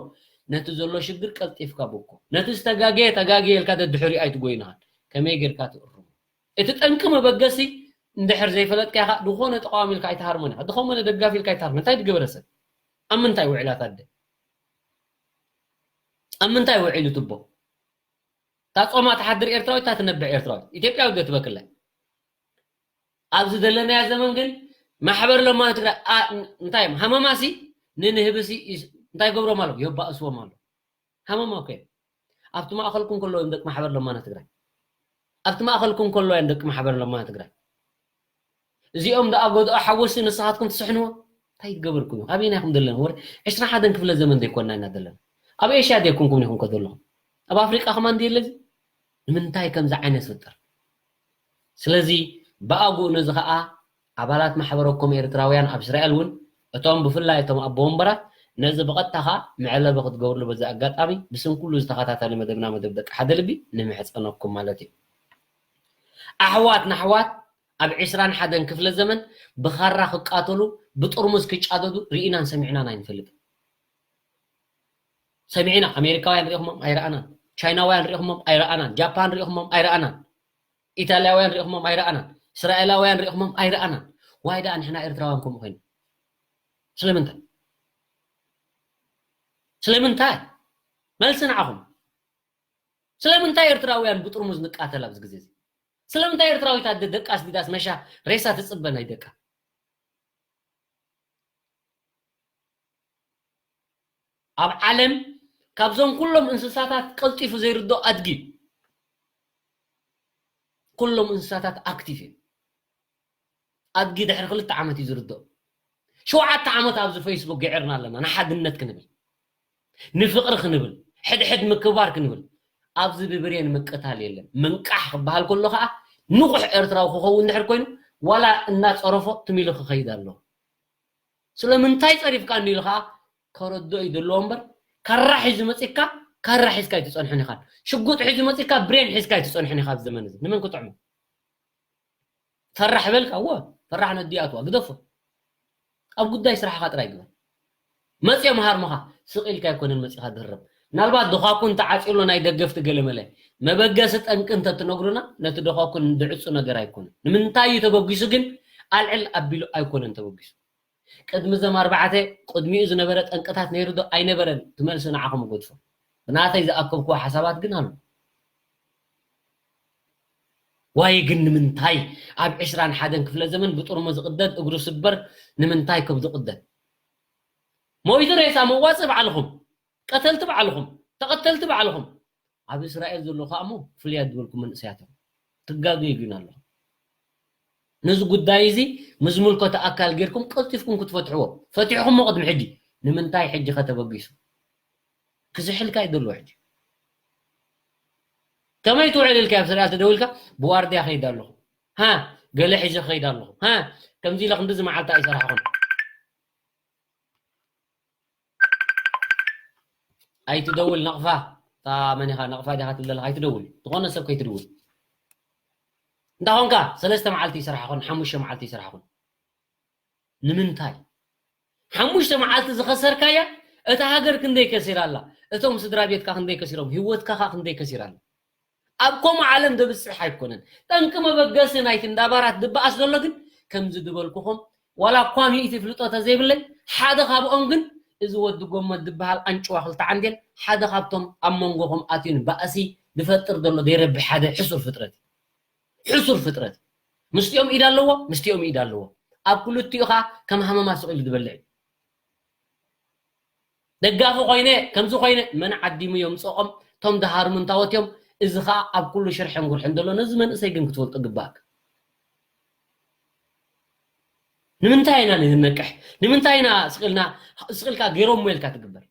ነቲ ዘሎ ሽግር ቀልጢፍካ ብኮ። ነቲ ዝተጋገየ ተጋገየ ኢልካ ደድሕሪኡ ኣይትጎይንኻን። ከመይ ጌርካ ትእርሞ? እቲ ጠንቂ መበገሲ እንድሕር ዘይፈለጥካ ኢኻ፣ ዝኾነ ተቃዋሚ ኢልካ ኣይትሃርሞን ኢኻ። ዝኾነ ደጋፊ ኢልካ ኣይትሃርሞን። እንታይ ትገበረ ሰብ? ኣብ ምንታይ ውዒላ እታ ኣደ? ኣብ ምንታይ ውዒሉ ትቦ? እታ ጾማ ትሓድር ኤርትራዊት፣ እታ ትነብዕ ኤርትራዊት። ኢትዮጵያዊ ዶ ትበክለ? ኣብዚ ዘለናዮ ዘመን ግን ማሕበር ለማኒ ትግራይ፣ ኣ-፣ እንታይ እዮም? ሃመማሲ ንንህብሲ ይስ-፣ እንታይ ገብሮም ኣለዉ? የባእስዎም ኣለዉ። ሃመማ እኮ እዮም። ኣብቲ ማእኸልኩም ከለዉ እዮም ደቂ ማሕበር ለማኒ ትግራይ። ኣብቲ ማእኸልኩም ከለዉ እዮም ደቂ ማሕበር ለማኒ ትግራይ። እዚኦም ደኣ ጎድኦ ሓወሲ ንስኻትኩም ትስሕንዎ? እንታይ ትገበርኩም ኢኹም? ኣበየና ኢኹም ዘለና? ወረ ዕስራን ሓደን ክፍለ ዘመን ዘይኮንና ኢና ዘለና። ኣብ ኤሽያ ዘይኮንኩም ኢኹም ከ ዘለኹም? ኣብ ኣፍሪቃ ከማን ድየለ እዚ? ንምንታይ ከምዚ ዓይነት ዝፍጠር? ስለዚ ብኣግኡ ነዚ ኸኣ ኣባላት ማሕበረኮም ኤርትራውያን ኣብ እስራኤል እውን እቶም ብፍላይ እቶም ኣቦ ወንበራት ነዚ ብቐጥታ ኸኣ መዕለቢ ክትገብርሉ በዚ ኣጋጣሚ ብስም ኩሉ ዝተኸታተለ መደብና መደብ ደቂ ሓደ ልቢ ንምሕጸነኩም ማለት እዩ። ኣሕዋት ንኣሕዋት ኣብ ዕስራን ሓደን ክፍለ ዘመን ብኻራ ክቃተሉ ብጥርሙዝ ክጫደዱ ርኢናን ሰሚዕናን ኣይንፈልጥን። ሰሚዕና፣ ኣሜሪካውያን ሪኢኹሞም ኣይረኣናን፣ ቻይናውያን ሪኢኹሞም ኣይረኣናን፣ ጃፓን ሪኢኹሞም ኣይረኣናን፣ ኢታልያውያን ሪኢኹሞም ኣይረኣናን፣ እስራኤላውያን ሪኢኹሞም ኣይረኣናን። ዋይ ደኣ ንሕና ኤርትራውያን ከምኡ ኮይና? ስለምንታይ? ስለምንታይ? መልሲ ንዓኹም። ስለምንታይ ኤርትራውያን ብጥርሙዝ ንቃተል ኣብዚ ግዜ እዚ? ስለምንታይ ኤርትራዊት ኣደ ደቃ ኣስዲዳስ ነሻ ሬሳ ትጽበ ናይ ደቃ? ኣብ ዓለም ካብዞም ኩሎም እንስሳታት ቀልጢፉ ዘይርድኦ ኣድጊ። ኩሎም እንስሳታት ኣክቲቭ እዮም። ኣድጊ ድሕሪ ክልተ ዓመት እዩ ዝርድኦ። ሸውዓተ ዓመት ኣብዚ ፌስቡክ ገዒርና ኣለና፣ ንሓድነት ክንብል፣ ንፍቕሪ ክንብል፣ ሕድሕድ ምክብባር ክንብል። ኣብዚ ብብሬን ምቅታል የለን። ምንቃሕ ክበሃል ከሎ ኸዓ ንቑሕ ኤርትራዊ ክኸውን ድሕር ኮይኑ ዋላ እናጸረፎ ትም ኢሉ ክኸይድ ኣለዎ። ስለምንታይ ጸሪፍካኒ ኢሉ ኸዓ ከረድኦ እዩ ዘለዎ እምበር፣ ካራ ሒዙ መጺካ፣ ካራ ሒዝካ ኣይትጸንሕን ኢኻ። ሽጉጥ ሒዙ መጺካ፣ ብሬን ሒዝካ ኣይትጸንሕን ኢኻ ኣብዚ ዘመን እዚ። ንመን ክጥዕሞ? ፈራሕ በልካ፣ እወ፣ ፈራሕ ነዲኣትዋ፣ ግደፎ። ኣብ ጉዳይ ስራሕኻ ጥራይ ግበር። መጽዮም ሃርምኻ፣ ስቕ ኢልካ ኣይኮነን መጺኻ ድህረም። ምናልባት ዶኻኩን ተዓጽዩ ኣሎ ናይ ደገፍቲ ገለመለ። መበገሲ ጠንቂ እንተ ትነግሩና፣ ነቲ ዶኻኩን ድዕጹ ነገር ኣይኮነን። ንምንታይ እዩ ተበጊሱ ግን ኣልዕል ኣቢሉ ኣይኮነን ተበጊሱ። ቅድሚ እዞም ኣርባዕተ፣ ቅድሚኡ ዝነበረ ጠንቅታት ነይሩ ዶ ኣይነበረን? ትመልሲ ንዓኹም እገድፎ። ብናተይ ዝኣከብክዎ ሓሳባት ግን ኣሎ። ዋይ ግን ንምንታይ ኣብ ዕስራን ሓደን ክፍለ ዘመን ብጥርሙዝ ዝቕደድ እግሩ ስበር ንምንታይ ከብዱ ቅደድ? ሞይቱ ሬሳ መዋጽእ ባዕልኹም፣ ቀተልቲ ባዕልኹም፣ ተቐተልቲ ባዕልኹም። ኣብ እስራኤል ዘሎ ከኣ እሞ ፍልያት ዝበልኩም መንእሰያት እዮም። ትጋገዩ ግን ኣለኹም። ነዚ ጉዳይ እዚ ምስ ዝምልከቶ ኣካል ጌርኩም ቀልጢፍኩም ክትፈትሕዎ። ፈቲሕኹሞ ቅድሚ ሕጂ። ንምንታይ ሕጂ ከተበጊሱ? ክዝሕልካ እዩ ዘለዎ ሕጂ። ከመይ ትውዕል ኢልካ ኣብ እስራኤል ተደዊልካ ብዋርድያ ከይድ ኣለኹ። ሃ፣ ገለ ሒዘ ከይድ ኣለኹ። ሃ፣ ከምዚ ኢለ ክንድዚ መዓልቲ ኣይሰራሕኹን። ኣይትደውል ነቕፋ። እታ መን ኢኻ ነቕፋ ዲኻ ትብል ዘለኻ? ኣይትደውል። ዝኾነ ሰብ ከይትድውል። እንዳ ኾንካ ሰለስተ መዓልቲ ይስራሕኹን፣ ሓሙሽተ መዓልቲ ይስራሕኹን። ንምንታይ? ሓሙሽተ መዓልቲ ዝኸሰርካያ፣ እታ ሃገር ክንደይ ከሲራ ኣላ? እቶም ስድራ ቤትካ ክንደይ ከሲሮም? ህይወትካ ኸኣ ክንደይ ከሲራ ኣላ? ኣብ ከምኡ ዓለም ደብጽሕ ኣይኮነን። ጠንቂ መበገሲ ናይቲ እንዳ ባራት ድበኣስ ዘሎ ግን፣ ከምዚ ዝበልኩኹም፣ ዋላ እኳ ሚእቲ ፍልጦ ተዘይብለይ፣ ሓደ ካብኦም ግን፣ እዚ ወዲ ጎመድ ዝበሃል ኣንጭዋ ክልተ ዓንዴል፣ ሓደ ካብቶም ኣብ መንጎኹም ኣትዩ ንባእሲ ዝፈጥር ዘሎ ዘይረብሕ ሓደ ሕሱር ፍጥረት እዩ። ሕሱር ፍጥረት። ምስቲኦም ኢድ ኣለዎ፣ ምስቲኦም ኢድ ኣለዎ። ኣብ ክልቲኡ ኸኣ ከም ሃመማ ስቕ ኢሉ ዝበልዕ እዩ። ደጋፊ ኮይነ፣ ከምዚ ኮይነ፣ መን ዓዲሙ የምጽኦም? እቶም ድሃርሙ እንታወት እዮም። እዚ ኸኣ ኣብ ኩሉ ሽርሕን ጉርሕን ዘሎ፣ ነዚ መንእሰይ ግን ክትፈልጦ ግባእካ። ንምንታይ ኢና ንነቅሕ? ንምንታይ ኢና ስቕ ኢልና፣ ስቕ ኢልካ ገይሮሞ ኢልካ ትግበር?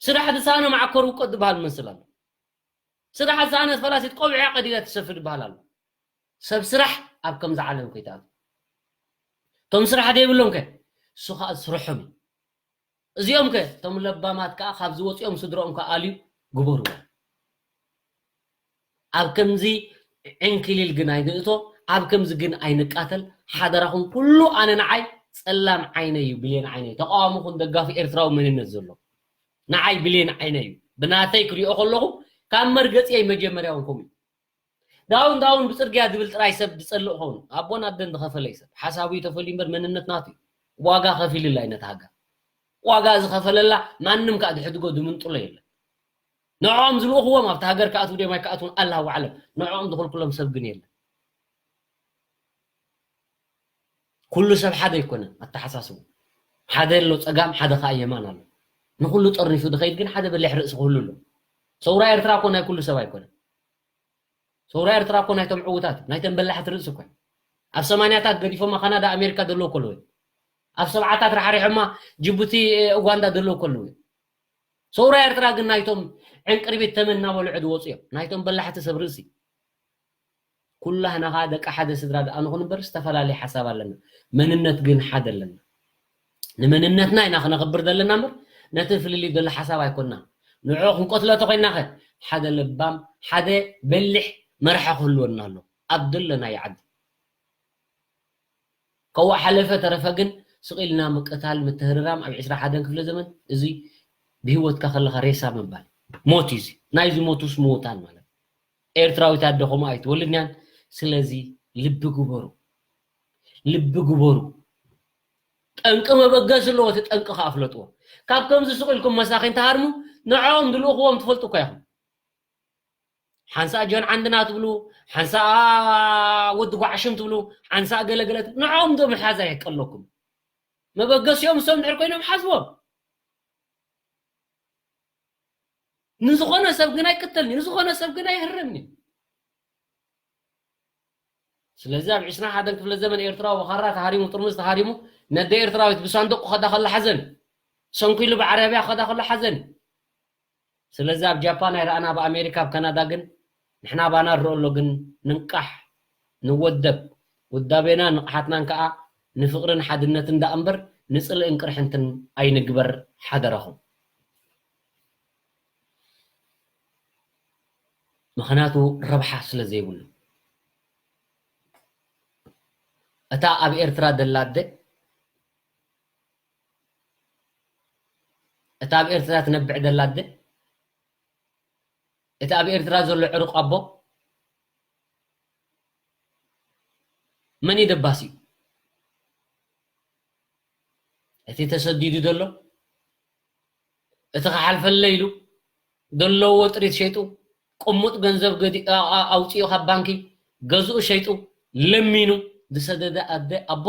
ስራሕ ዝሰኣነ መዓኮር ውቀት ዝበሃል ዝመስል ኣሎ። ስራሕ ዝሰኣነት ፈላሲት ቆቢዓ ቀዲዳ ትሰፍድ ዝበሃል ኣሎ። ሰብ ስራሕ ኣብ ከምዚ ዓለም ከይትኣቱ። እቶም ስራሕ ዘይብሎም ከ? እሱ ኸኣ ስርሖም እዩ። እዚኦም ከ? እቶም ለባማት ከኣ ካብ ዝወፅኦም ስድረኦም ከኣ ኣልዩ ግበርዎ። ኣብ ከምዚ ዕንክሊል ግን ኣይንእቶ፣ ኣብ ከምዚ ግን ኣይንቃተል። ሓደራኹም ኩሉ ኣነ ንዓይ ጸላም ዓይነ እዩ፣ ብሌን ዓይነ እዩ። ተቃዋሚ ኹን ደጋፊ ኤርትራዊ መንነት ዘሎ ንዓይ ብሌን ዓይነ እዩ። ብናተይ ክሪኦ ከለኹ ካብ መርገጺየይ መጀመርያ እውን ከምኡ እዩ። ዳውን ዳውን ብጽርግያ ዝብል ጥራይ ሰብ ዝጸልእ ኸውን ኣቦን ኣደን ዝኸፈለ እዩ ሰብ ሓሳቡ እዩ ተፈልዩ እምበር መንነት ናቱ እዩ። ዋጋ ከፊልላ እዩ ነታ ሃገር። ዋጋ ዝኸፈለላ ማንም ከዓ ድሕድጎ ድምንጥሎ የለን። ንዕኦም ዝልእኽዎም ኣብቲ ሃገር ክኣትዉ ድዮም ኣይክኣትዉን ኣላሁ ኣዕለም። ንዕኦም ዝኽልክሎም ሰብ ግን የለን። ኩሉ ሰብ ሓደ ኣይኮነን ኣተሓሳስቡ። ሓደ ኣሎ ጸጋም፣ ሓደ ከዓ የማን ኣሎ። ንኹሉ ጠርኒፉ ዝኸይድ ግን ሓደ በሊሕ ርእሲ ክህሉ ኣሎ። ሰውራ ኤርትራ እኮ ናይ ኩሉ ሰብ ኣይኮነን። ሰውራ ኤርትራ እኮ ናይቶም ዕዉታት ናይተን በላሕቲ ርእሲ እኮ ኣብ ሰማንያታት ገዲፎማ ካናዳ ኣሜሪካ ዘለዉ ከለዉ ኣብ ሰብዓታት ራሕሪሖማ ጅቡቲ ኡጋንዳ ዘለዉ ከለዉ ሰውራ ኤርትራ ግን ናይቶም ዕንቅርቢት ተመን እናበልዑ ዝወፁ እዮም ናይቶም በላሕቲ ሰብ ርእሲ ኩላህና ከዓ ደቂ ሓደ ስድራ ደኣ ንኹን እምበር ዝተፈላለየ ሓሳብ ኣለና መንነት ግን ሓደ ኣለና ንመንነትና ኢና ክነኽብር ዘለና እምበር ነቲ ፍልልይ ዘሎ ሓሳብ ኣይኮንና ንዕኡ ክንቀትሎ ተኮይንና ከ ሓደ ለባም ሓደ በሊሕ መርሓ ክህልወና ኣሎ ኣብ ዘለናዮ ዓዲ ከዋእ ሓለፈ ተረፈ ግን ስቕ ኢልና ምቅታል ምትህርራም ኣብ ዕስራ ሓደን ክፍለ ዘመን እዚ ብህይወትካ ከለኻ ሬሳ ምባል ሞት እዩ እዚ ናይ ዝሞቱስ ምዉታን ማለት ኤርትራዊት ኣደ ከምኡ ኣይትወልድንያን ስለዚ ልቢ ግበሩ ልቢ ግበሩ ጠንቂ መበገሲ ኣለዎ እቲ ጠንቂ ከኣ ፍለጥዎ ካብ ከምዚ ስቕ ኢልኩም መሳኺን ተሃርሙ ንዕኦም ዝልእኽዎም ትፈልጡ እኳ ኢኹም ሓንሳእ ጆን ዓንድና ትብሉ ሓንሳእ ወዲ ጓዕሽም ትብሉ ሓንሳእ ገለገለ ንዕኦም ዶ ምሓዝ ኣይቀለኩም መበገሲኦም እሶም ድሕር ኮይኖም ሓዝዎም ንዝኾነ ሰብ ግን ኣይቅተልኒ ንዝኾነ ሰብ ግን ኣይህረምኒ ስለዚ ኣብ ዕስራን ሓደን ክፍለ ዘመን ኤርትራዊ ብኻራ ተሃሪሙ ጥርሙዝ ተሃሪሙ ነደ ኤርትራዊት ብሳንዱቕ ክኸዳ ከሎ ሓዘን ሰንኩሉ ብዓረብያ ክኸዳ ከሎ ሓዘን ስለዚ ኣብ ጃፓን ኣይረኣና ኣብ ኣሜሪካ ኣብ ካናዳ ግን ንሕና ባና ንርኦ ኣሎ ግን ንንቃሕ ንወደብ ውዳቤና ንቕሓትናን ከዓ ንፍቕርን ሓድነትን ደኣ እምበር ንፅልእን ቅርሕንትን ኣይንግበር ሓደራኹም ምኽንያቱ ረብሓ ስለ ዘይብሉ እታ ኣብ ኤርትራ ደላ ኣደ እታ ኣብ ኤርትራ ትነብዕ ደላ ኣደ እቲ ኣብ ኤርትራ ዘሎ ዕሩቕ ኣቦ መን እዩ ደባሲ እቲ ተሰዲዱ ዘሎ እቲ ክሓልፈለ ኢሉ ዘለዎ ጥሪት ሸይጡ ቅሙጥ ገንዘብ ኣውፅኡ ካብ ባንኪ ገዝኡ ሸይጡ ለሚኑ ዝሰደደ ኣደ ኣቦ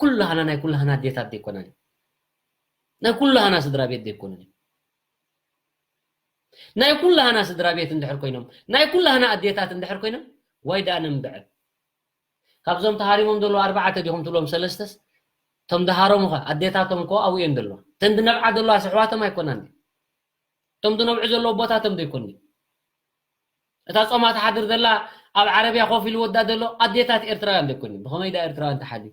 ኩላህና ናይ ኩላህና ኣዴታት ዘይኮነን ናይ ኩላህና ስድራ ቤት ዘይኮነን ናይ ኩላህና ስድራ ቤት እንድሕር ኮይኖም ናይ ኩላህና ኣዴታት እንድሕር ኮይኖም ዋይ ደኣ ነንብዐ ካብዞም ተሃሪሞም ዘለዉ ኣርባዕተ ዲኹም ትብሎም ሰለስተስ ቶም ደሃሮም ኸ ኣዴታቶም ኮ ኣብኡ እየን ዘለዋ ተን ድነብዓ ዘለዋ ስሕዋቶም ኣይኮናን እቶም ዝነብዑ ዘለዉ ኣቦታቶም ዘይኮኑ እታ ጾማ ትሓድር ዘላ ኣብ ዓረብያ ኮፍ ኢሉ ወዳ ዘሎ ኣዴታት ኤርትራውያን ዘይኮኑ ብኸመይ ዳ ኤርትራውያን ተሓልዩ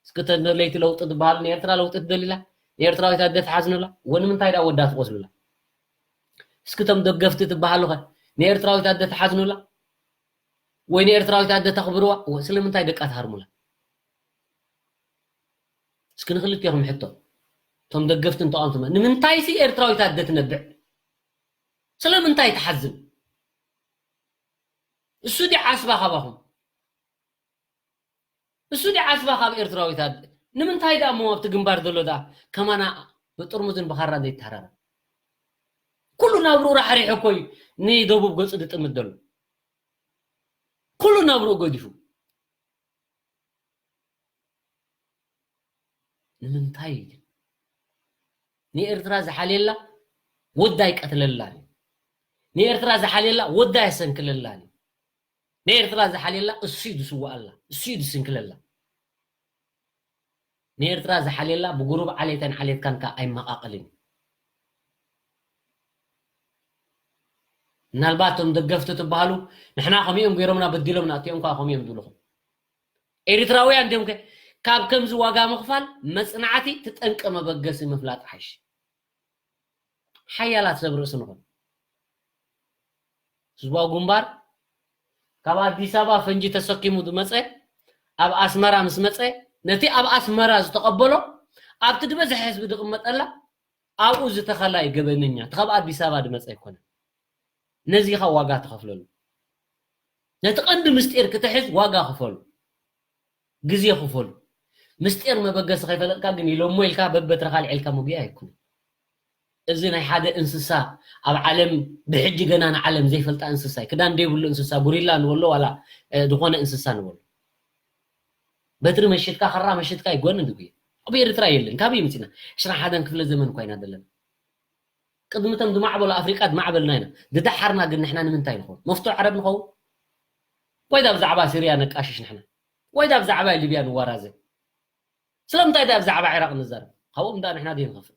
እስኪ ተን ለይቲ ለውጢ ዝበሃሉ ንኤርትራ ለውጢ ትደልላ ንኤርትራዊት ኣደ ትሓዝኑላ ወንምንታይ ዳ ወዳ ትቆስሉላ እስኪ ቶም ደገፍቲ ትበሃሉ ኸ ንኤርትራዊት ኣደ ትሓዝኑላ ወይ ንኤርትራዊት ኣደ ተኽብርዋ ስለምንታይ ደቃ ትሃርሙላ እስኪ ንክልቴኹም ሕቶ እቶም ደገፍትን ተቃወምትን ንምንታይ ሲ ኤርትራዊት ኣደ ትነብዕ ስለምንታይ ትሓዝን እሱ ዲ ዓስባ ካባኹም እሱ ዲ ዓስባ ካብ ኤርትራዊት ኣደ ንምንታይ ዳ እሞ ኣብቲ ግንባር ዘሎ ዳ ከማና ብጥርሙዝን ብኻራን ዘይተሃራረ ኩሉ ናብርኡ ራሕሪሑ እኮ እዩ ንደቡብ ገጹ ዝጥምት ዘሎ ኩሉ ናብርኡ ገዲፉ ንምንታይ ግን ንኤርትራ ዝሓልየላ ወዳ ይቀትለላን እዩ ንኤርትራ ዝሓልየላ ወዳ የሰንክለላን እዩ ንኤርትራ ዝሓልየላ እሱ እዩ ዝስዋኣላ እሱ እዩ ዝስንክለላ ንኤርትራ ዝሓልየላ ብጉሩብ ዓሌታን ዓሌትካን ከ ኣይመቃቀልን እዩ ምናልባት እቶም ደገፍቲ ትበሃሉ ንሕና ከሚኦም ገይሮምና በዲሎምና እቲኦም ከዓ ከሚኦም ዝብልኹም ኤሪትራውያን ድዮም ከ ካብ ከምዚ ዋጋ ምኽፋል መጽናዕቲ ትጠንቀ መበገሲ ምፍላጥ ሓይሽ ሓያላት ሰብ ርእሲ ንኹን ህዝባዊ ግንባር ካብ ኣዲስ ኣበባ ፈንጂ ተሰኪሙ ዝመፀ ኣብ ኣስመራ ምስ መፀ ነቲ ኣብ ኣስመራ ዝተቐበሎ ኣብቲ ዝበዝሐ ህዝቢ ዝቕመጠላ ኣብኡ ዝተኸላ እዩ ገበነኛ። እቲ ካብ ኣዲስ ኣበባ ዝመፀ ኣይኮነን። ነዚ ኢኻ ዋጋ ትኸፍለሉ። ነቲ ቀንዲ ምስጢር ክትሕዝ ዋጋ ክፈሉ፣ ግዜ ክፈሉ። ምስጢር መበገሲ ከይፈለጥካ ግን ኢሎሞ ኢልካ በበትርኻ ልዒልካ መጉያ ኣይኮነን። እዚ ናይ ሓደ እንስሳ ኣብ ዓለም ብሕጂ ገና ንዓለም ዘይፈልጣ እንስሳ እዩ። ክዳን ዘይብሉ እንስሳ፣ ጉሪላ ንበሎ ዋላ ዝኾነ እንስሳ ንበሎ። በትሪ መሽጥካ፣ ከራ መሽጥካ ይጎን እንድጉ። ኣብ ኤርትራ የለን። ካበይ ምጽና? ዕስራን ሓደን ክፍለ ዘመን ኮይና ዘለና። ቅድምቶም ዝማዕበሉ ኣፍሪቃ ዝማዕበልና ኢና። ዝደሓርና ግን ንሕና ንምንታይ ንኸውን? መፍቶ ዓረብ ንኸውን? ወይ ዳ ብዛዕባ ሲርያ ነቃሽሽ ንሕና? ወይ ዳ ብዛዕባ ሊብያ ንዋራዘ? ስለምንታይ ዳ ብዛዕባ ዒራቕ ንዛረብ? ካብኦም ዳ ንሕና ደይ ንኸፍእ?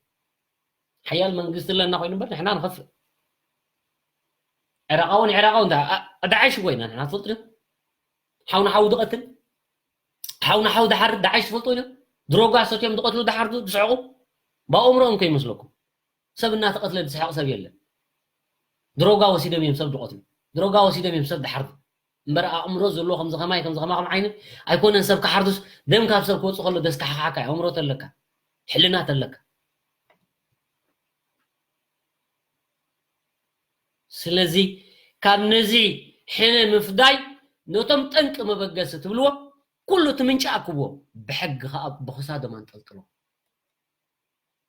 ሓያል መንግስቲ ኣለና ኮይኑ እምበር ንሕና ንኸፍእ። ዒራቓውን ዒራቓውን ዳ-፣ ኣ-፣ ዳዕሽ ኮይና ንሕና ትፈልጡ ዶ? ሓው ንሓው ዝቐትል፣ ሓው ንሓው ዝሓርድ ዳዕሽ ትፈልጡ ዶ? ድሮጋ ሰትዮም ዝቐትሉ ዝሓርዱ ዝስሕቑ? ብኣእምሮኦም ከይመስለኩም። ሰብ እናተቐትለ ዝስሕቕ ሰብ የለን። ድሮጋ ወሲዶም እዮም ሰብ ዝቐትሉ። ድሮጋ ወሲዶም እዮም ሰብ ዝሓርዱ። እምበር ኣእምሮ ዘለዎ ከምዚ ከማይ፣ ከምዚ ከማኹም ዓይነት ኣይኮነን ሰብ ክሓርዱስ፣ ደም ካብ ሰብ ክወጽእ ከሎ ደስካሕክሓካ እዩ። ኣእምሮ ተለካ፣ ሕልና ተለካ። ስለዚ ካብ ነዚ ሕነ ምፍዳይ ነቶም ጠንቂ መበገሲ ትብልዎ ኩሉ እቲ ምንጪ ኣክብዎ ብሕጊ ከኣ ብኽሳዶም ኣንጠልጥሎ።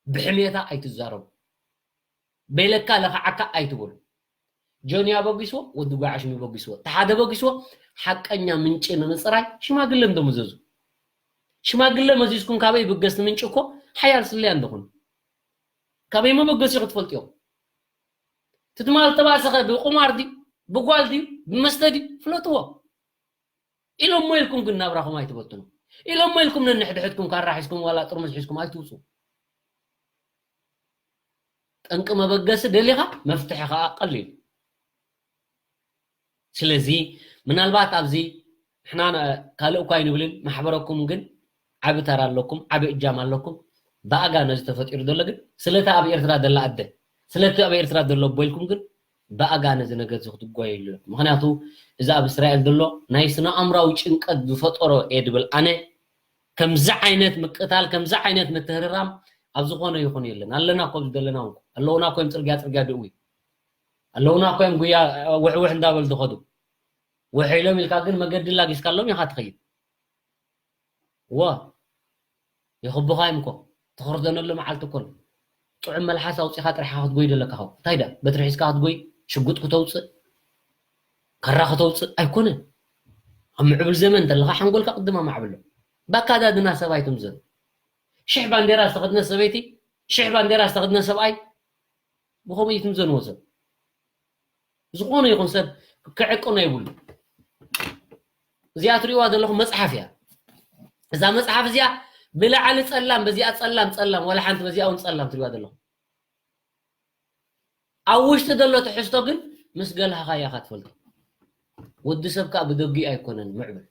ብሕሜታ ኣይትዛረቡ። በይለካ ለኽዓካ ኣይትበሉ። ጆኒ ኣበጊስዎ፣ ወዲ ጓዓሽሚ በጊስዎ። እቲ ሓደ በጊስዎ፣ ሓቀኛ ምንጪ ንምጽራይ ሽማግለ እንዶ ምዘዙ። ሽማግለ መዚዝኩም ካበይ ብገስ ምንጪ እኮ ሓያል ስለያ እንደኹን። ካበይ መበገሲ ክትፈልጥዮ? እቲ ትማል ተባሰኸ ብቁማር ድዩ? ብጓል ድዩ? ብመስተ ድዩ? ፍለጥዎ። ኢሎሞ ኢልኩም ግን ናብራኹም ኣይትበትኑ። ኢሎሞ ኢልኩም ነንሕድሕድኩም ካራ ሒዝኩም ዋላ ጥርሙዝ ሒዝኩም ኣይትውጹ። ጠንቂ መበገሲ ደሊኻ፣ መፍትሒ ኸኣ ቀሊል። ስለዚ ምናልባት ኣብዚ ንሕና ነ-፣ ካልእ እኳ ኣይንብልን፣ ማሕበረኩም ግን ዓቢ ተራ ኣለኩም፣ ዓቢ እጃም ኣለኩም። ብኣጋ ነዚ ተፈጢሩ ዘሎ ግን ስለቲ ኣብ ኤርትራ ዘላ ኣደ፣ ስለቲ ኣብ ኤርትራ ዘሎ ኣቦ ኢልኩም ግን ብኣጋ ነዚ ነገር እዚ ክትጓየሉ ኣለኩም። ምኽንያቱ እዚ ኣብ እስራኤል ዘሎ ናይ ስነ ኣእምራዊ ጭንቀት ዝፈጠሮ እየ ድብል ኣነ። ከምዚ ዓይነት ምቅታል፣ ከምዚ ዓይነት ምትህርራም ኣብ ዝኾነ ይኹን የለን። ኣለና እኮ ኣብዚ ዘለና እውን ኣለውና እኮ እዮም ጽርግያ ጽርግያ ድእዊ ኣለውና እኮ እዮም ጉያ ውሕውሕ እንዳበል ዝኸዱ። ውሕ ኢሎም ኢልካ ግን መገዲ ላጊስካሎም ኢኻ ትኸይድ። ዋ፣ የኽብኻዮም እኮ። ትኽርደነሉ መዓልቲ እኮ ኣሎ። ጥዑም መልሓስ ኣውጺኻ ጥራሕ ክትጎይ ደለካ ኸው። እንታይ ደኣ? በትሪ ሒዝካ ክትጎይ፣ ሽጉጥ ክተውጽእ፣ ካራ ክተውጽእ ኣይኮነን። ኣብ ምዕብል ዘመን እንተለኻ ሓንጎልካ ቅድም ኣማዕብሎ። ባካዳድና ሰብ ኣይትምዘኑ። ሽሕ ባንዴራ ዝተኸድነ ሰበይቲ፣ ሽሕ ባንዴራ ዝተኸድነ ሰብኣይ፣ ብኸምኡ ኣይትምዘንዎ ሰብ። ዝኾነ ይኹን ሰብ ክዕቅኖ የብሉ። እዚኣ ትሪእዋ ዘለኹም መጽሓፍ እያ። እዛ መጽሓፍ እዚኣ ብላዕሊ ጸላም፣ በዚኣ ጸላም፣ ጸላም፣ ዋላ ሓንቲ በዚኣ እውን ጸላም ትሪእዋ ዘለኹም። ኣብ ውሽጢ ዘሎ ትሕዝቶ ግን ምስ ገልሃኻ ኢኻ ትፈልጦ። ወዲ ሰብ ከኣ ብደጊኡ ኣይኮነን ምዕብል።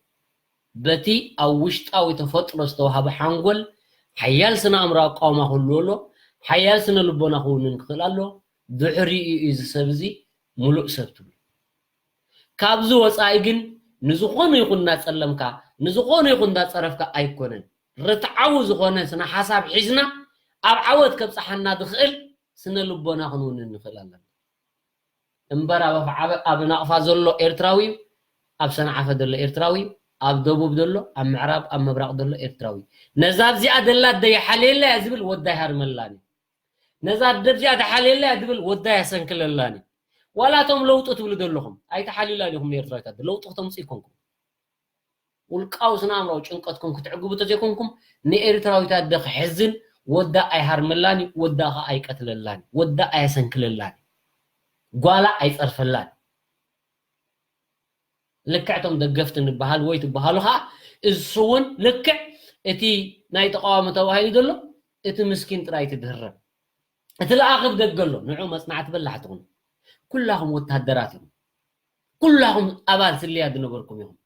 በቲ ኣብ ውሽጣዊ ተፈጥሮ ዝተዋህበ ሓንጎል ሓያል ስነ ኣእምሮ ኣቃውማ ክህልዎ ኣሎ፣ ሓያል ስነ ልቦና ክውንን ክኽእል ኣሎ። ድሕሪኡ እዩ እዚ ሰብ እዚ ምሉእ ሰብ ትብሎ። ካብዚ ወጻኢ ግን ንዝኾነ ይኹን እንዳጸለምካ፣ ንዝኾነ ይኹን እንዳጸረፍካ ኣይኮነን። ርትዓዊ ዝኾነ ስነ ሓሳብ ሒዝና ኣብ ዓወት ከብጽሓና ዝኽእል ስነ ልቦና ክንውንን ንኽእል ኣለና። እምበር ኣብ ኣፍ-፣ ዓበ-፣ ኣብ ናቕፋ ዘሎ ኤርትራዊ እዩ፣ ኣብ ሰንዓፈ ዘሎ ኤርትራዊ እዩ፣ ኣብ ደቡብ ዘሎ፣ ኣብ ምዕራብ፣ ኣብ ምብራቕ ዘሎ ኤርትራዊ እዩ። ነዛ ኣብዚኣ ደላ ኣደ ይሓልየላ እያ ዝብል ወዳ ይሃርመላን እዩ። ነዛ ኣደ ኣብዚኣ ተሓልየላ እያ ዝብል ወዳ የሰንክለላን እዩ። ዋላ እቶም ለውጢ ትብሉ ዘለኹም፣ ኣይተሓልዩላን ኢኹም ንኤርትራዊት ኣደ። ለውጢ ክተምጽኡ ኣይኮንኩም። ውልቃዊ ስነ ኣእምራዊ ጭንቀትኩም ክትዕግቡ ተዘይኮንኩም፣ ንኤርትራዊት ኣደ ክሕዝን ወዳ ኣይሃርመላን እዩ፣ ወዳ ኸኣ ኣይቀትለላን እዩ፣ ወዳ ኣየሰንክለላን እዩ፣ ጓላ ኣይጸርፈላን እዩ። ልክዕ እቶም ደገፍቲ ንበሃል ወይ ትበሃሉ ኸኣ፣ እሱ እውን ልክዕ እቲ ናይ ተቃዋሚ ተባሂሉ ዘሎ፣ እቲ ምስኪን ጥራይ ትድህረም። እቲ ለኣኺ ብደገ ኣሎ፣ ንዑ መጽናዕቲ በላሕቲ ኩኑ። ኩላኹም ወታደራት ኢኹም። ኩላኹም ኣባል ስለያ ዝነበርኩም ኢኹም።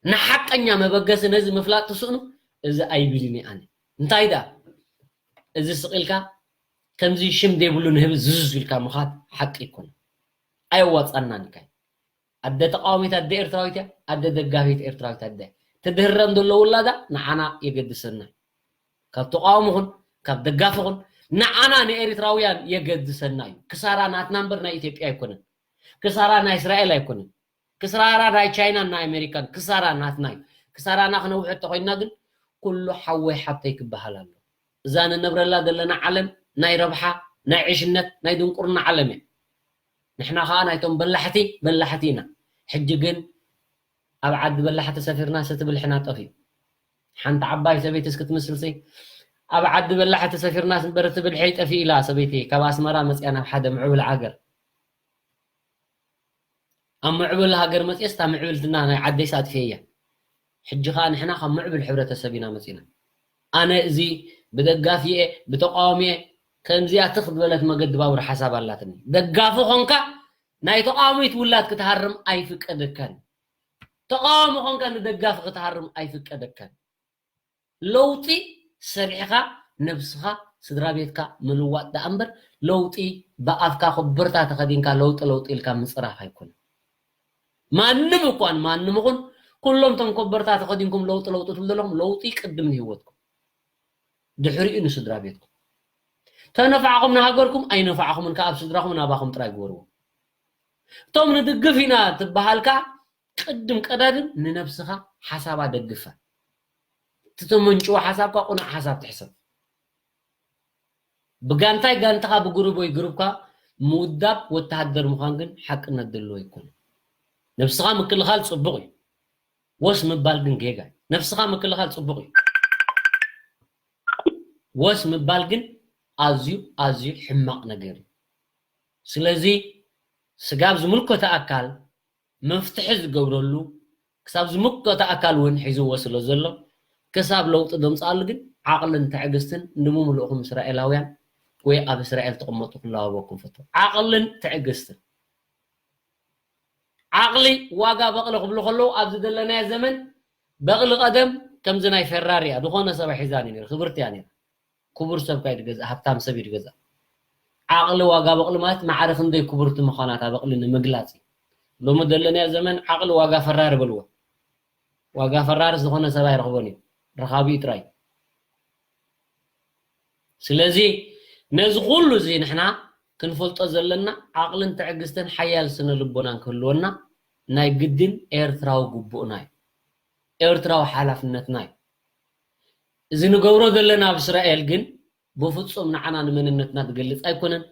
ንሓቀኛ መበገሲ ነዚ ምፍላጥ ትስእኑ፣ እዚ ኣይብልን እየ ኣነ። እንታይ ደኣ? እዚ ስቕ ኢልካ ከምዚ ሽም ዘይብሉ ንህቢ ዝዙዝ ኢልካ ምኻድ ሓቂ ኣይኮነን። ኣየዋጻናን እዩ። ኣደ ተቃዋሚት ኣደ ኤርትራዊት እያ፣ ኣደ ደጋፊት ኤርትራዊት ኣደ እያ። ትድህረን ዘሎ ውላዳ ንዓና የገድሰና እዩ። ካብ ተቃውሞ ኹን ካብ ደጋፊ ኹን ንዓና ንኤርትራውያን የገድሰና እዩ። ክሳራ ናትና እምበር ናይ ኢትዮጵያ ኣይኮነን። ክሳራ ናይ እስራኤል ኣይኮነን። ክሳራ ናይ ቻይናን ናይ ኣሜሪካን ክሳራ ናትና እዩ። ክሳራና ክነውሕድ ተኾይንና ግን ኩሉ ሓወይ ሓብተይ ክበሃል ኣሎ። እዛ ንነብረላ ዘለና ዓለም ናይ ረብሓ፣ ናይ ዕሽነት፣ ናይ ድንቁርና ዓለም እያ። ንሕና ኸዓ ናይቶም በላሕቲ በላሕቲ ኢና። ሕጂ ግን ኣብ ዓዲ በላሕቲ ሰፊርና ሰቲ ብልሕና ጠፊኡ። ሓንቲ ዓባይ ሰበይቲ እስክትምስልሲ ኣብ ዓዲ በላሕቲ ሰፊርና ስንበረ እቲ ብልሐይ ጠፊኡ ኢላ ሰበይቲ ካብ ኣስመራ መፅያ ናብ ሓደ ምዕብል ዓገር። ኣብ ምዕብል ሃገር መፅየስ እታ ምዕብልትና ናይ ዓደይስ ኣጥፍየ እያ። ሕጂ ኸዓ ንሕና ካብ ምዕብል ሕብረተሰብ ኢና መፂና። ኣነ እዚ ብደጋፊ እየ ብተቃዋሚ እየ ከምዚኣ ትኽ ዝበለት መገዲ ባቡር ሓሳብ ኣላትኒ። ደጋፊ ኾንካ ናይ ተቃዋሚት ውላድ ክትሃርም ኣይፍቀደካን። ተቃዋሚ ኾንካ ንደጋፊ ክትሃርም ኣይፍቀደካን። ለውጢ ሰሪሕኻ ነብስኻ ስድራ ቤትካ ምልዋጥ ደኣ እምበር ለውጢ ብኣፍካ ኮበርታ ተኸዲንካ ለውጢ ለውጢ ኢልካ ምፅራፍ ኣይኮነን። ማንም እኳን ማንም ይኹን ኩሎም ቶም ኮበርታ ተኸዲንኩም ለውጢ ለውጢ ትብሉ ዘለኹም ለውጢ ቅድም ንህይወትኩም ድሕሪኡ ንስድራ ቤትኩም ተነፋዕኹም ንሃገርኩም ኣይነፋዕኹምን ከኣ ኣብ ስድራኹም ናባኹም ጥራይ ግበርዎ። እቶም ንድግፍ ኢና ትበሃል ከኣ ቅድም ቀዳድም ንነብስኻ ሓሳባ ደግፋ። እቲ ተመንጭዎ ሓሳብካ ቁኑዕ ሓሳብ ትሕሰብ። ብጋንታይ ጋንታኻ ብግሩብ ወይ ግሩብካ ምውዳብ ወተሃደር ምዃን ግን ሓቅነት ዘለዎ ኣይኮነን። ነብስኻ ምክልኻል ጽቡቕ እዩ። ወስ ምባል ግን ጌጋ እዩ። ነብስኻ ምክልኻል ጽቡቕ እዩ። ወስ ምባል ግን ኣዝዩ ኣዝዩ ሕማቕ ነገር እዩ። ስለዚ ስጋብ ዝምልከቶ ኣካል መፍትሒ ዝገብረሉ ክሳብ ዝምልከቶ ኣካል እውን ሒዝዎ ስለ ዘሎ ክሳብ ለውጢ ዘምፅኣሉ ግን ዓቕልን ትዕግስትን ንምምልእኹም እስራኤላውያን ወይ ኣብ እስራኤል ትቕመጡ ክላበበኩም ፈቶ ዓቕልን ትዕግስትን ዓቕሊ ዋጋ በቕሊ ክብሉ ከለዉ ኣብዚ ዘለናዮ ዘመን በቕሊ ቀደም ከምዚ ናይ ፈራሪ እያ ዝኾነ ሰብ ሒዛ ነይሩ ክብርቲ እያ ነይራ ክቡር ሰብ ካይ ድገዛ ሃብታም ሰብ ይድገዛ ዓቕሊ ዋጋ በቕሊ ማለት ማዕረ ክንደይ ክቡርቲ ምዃና እታ በቕሊ ንምግላፅ እዩ ሎሚ ዘለናዮ ዘመን ዓቕሊ ዋጋ ፈራሪ በልዎ ዋጋ ፈራሪ ዝኾነ ሰብ ኣይረኽቦን እዩ ረኻቢ ጥራይ ስለዚ ነዚ ኩሉ እዚ ንሕና ክንፈልጦ ዘለና ዓቕልን ትዕግስትን ሓያል ስነ ልቦናን ክህልወና ናይ ግድን ኤርትራዊ ግቡእና እዩ ኤርትራዊ ሓላፍነትና እዩ እዚ ንገብሮ ዘለና ኣብ እስራኤል ግን ብፍጹም ንዓና ንመንነትና ዝገልጽ ኣይኮነን፣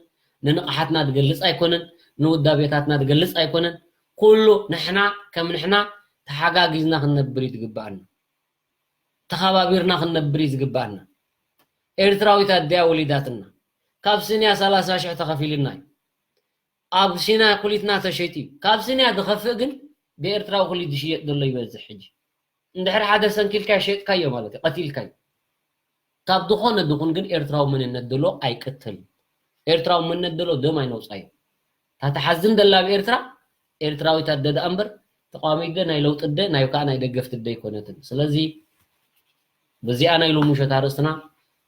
ንንቕሓትና ዝገልጽ ኣይኮነን፣ ንውዳቤታትና ዝገልጽ ኣይኮነን። ኩሉ ንሕና ከም ንሕና ተሓጋጊዝና ክንነብር እዩ ዝግብኣና። ተኸባቢርና ክንነብር እዩ ዝግብኣና። ኤርትራዊት ኣደያ ወሊዳትና። ካብ ስንያ ሰላሳ ሽሕ ተኸፊልና እዩ። ኣብ ሲና ኩሊትና ተሸይጡ እዩ። ካብ ስንያ ዝኸፍእ ግን ብኤርትራዊ ኩሊት ዝሽየጥ ዘሎ ይበዝሕ ሕጂ። እንድሕር ሓደ ሰንኪልካዮ ሸይጥካዮ ማለት እዩ፣ ቀቲልካዮ። ካብ ዝኾነ ድኹን ግን ኤርትራዊ መንነት ደሎ ኣይቅተልን። ኤርትራዊ መንነት ደሎ ደም ኣይነውፃዮ። እታ ትሓዝን ደላ ኣብ ኤርትራ ኤርትራዊት ኣደ ደኣ እምበር ተቃዋሚት ደ ናይ ለውጢ ደ ናይ ከዓ ናይ ደገፍቲ ደ ኣይኮነትን። ስለዚ በዚኣ ናይ ሎሚ ምሸት ኣርእስትና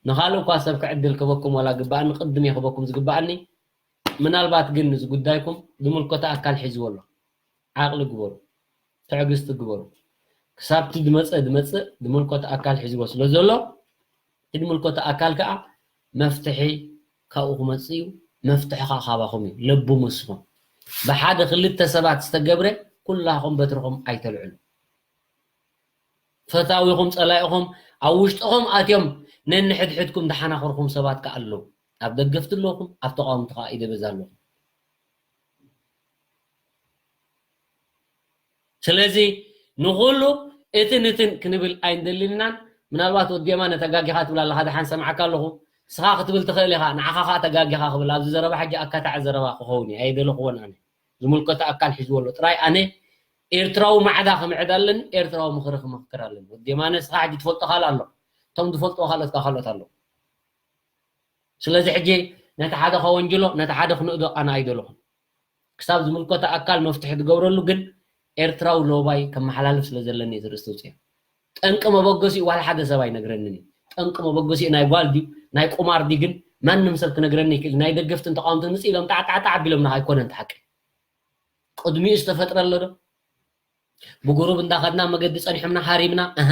ንኻልእ እኳ ሰብ ክዕድል ክበኩም ዋላ ግባኣኒ ቅድም እየ ክበኩም ዝግባኣኒ ምናልባት ግን እዚ ጉዳይኩም ዝምልከቶ ኣካል ሒዝዎ ኣሎ። ዓቕሊ ግበሩ፣ ትዕግስቲ ግበሩ። ክሳብቲ ዝመፀ ዝመፅእ ዝምልከቶ ኣካል ሒዝዎ ስለ ዘሎ እቲ ዝምልከቶ ኣካል ከዓ መፍትሒ ካብኡ ክመፅእ እዩ። መፍትሒ ከዓ ካባኹም እዩ። ለቡ መስኹም። ብሓደ ክልተ ሰባት ዝተገብረ ኩላኹም በትርኹም ኣይተልዕሉ። ፈታዊኹም ጸላኢኹም ኣብ ውሽጥኹም ኣትዮም ነንሕድሕድኩም ዝሓናኽርኹም ሰባት ከኣ ኣለዉ። ኣብ ደገፍቲ ኣለኹም፣ ኣብ ተቓወምቲ ከኣ ኢደበዛ ኣለኹም። ስለዚ ንኹሉ እትን እትን ክንብል ኣይንደልን ኢናን። ምናልባት ወዲ የማነ ተጋጊኻ ትብል ኣለኻ፣ ደሓን ሰምዓካ ኣለኹ። ንስኻ ክትብል ትኽእል ኢኻ፣ ንዓኻ ከኣ ተጋጊኻ ክብል። ኣብዚ ዘረባ ሕጂ ኣካታዒ ዘረባ ክኸውን እዩ፣ ኣይደለኹዎን ኣነ። ዝምልከቶ ኣካል ሒዝዎ ኣሎ። ጥራይ ኣነ ኤርትራዊ ማዕዳ ክምዕድ ኣለኒ፣ ኤርትራዊ ምኽሪ ክመክር ኣለኒ። ወዲ የማነ ንስኻ ሕጂ ትፈልጦ ካልእ ኣሎ። እቶም ዝፈልጥዎ ካልኦት ከኣ ካልኦት ኣለዉ። ስለዚ ሕጂ ነቲ ሓደ ከወንጅሎ፣ ነቲ ሓደ ክንእዶ ኣነ ኣይደለኹን። ክሳብ ዝምልከቶ ኣካል መፍትሒ ዝገብረሉ ግን ኤርትራዊ ሎባይ ከመሓላልፍ ስለ ዘለኒ እዩ ዝርእስቲ ውፅኦ። ጠንቂ መበገሲኡ ዋላ ሓደ ሰብ ኣይነግረንን እዩ። ጠንቂ መበገሲኡ ናይ ጓል ድዩ ናይ ቁማር ድዩ ግን ማንም ሰብ ክነግረኒ ይክእል። ናይ ደገፍትን ተቃወምትን ምጽእ ኢሎም ጣዕጣዕጣዕ ኣቢሎምና ኣይኮነን እቲ ሓቂ። ቅድሚኡ ዝተፈጥረ ኣሎ ዶ? ብጉሩብ እንዳኸድና መገዲ ጸኒሖምና ሃሪምና፣ እሀ፣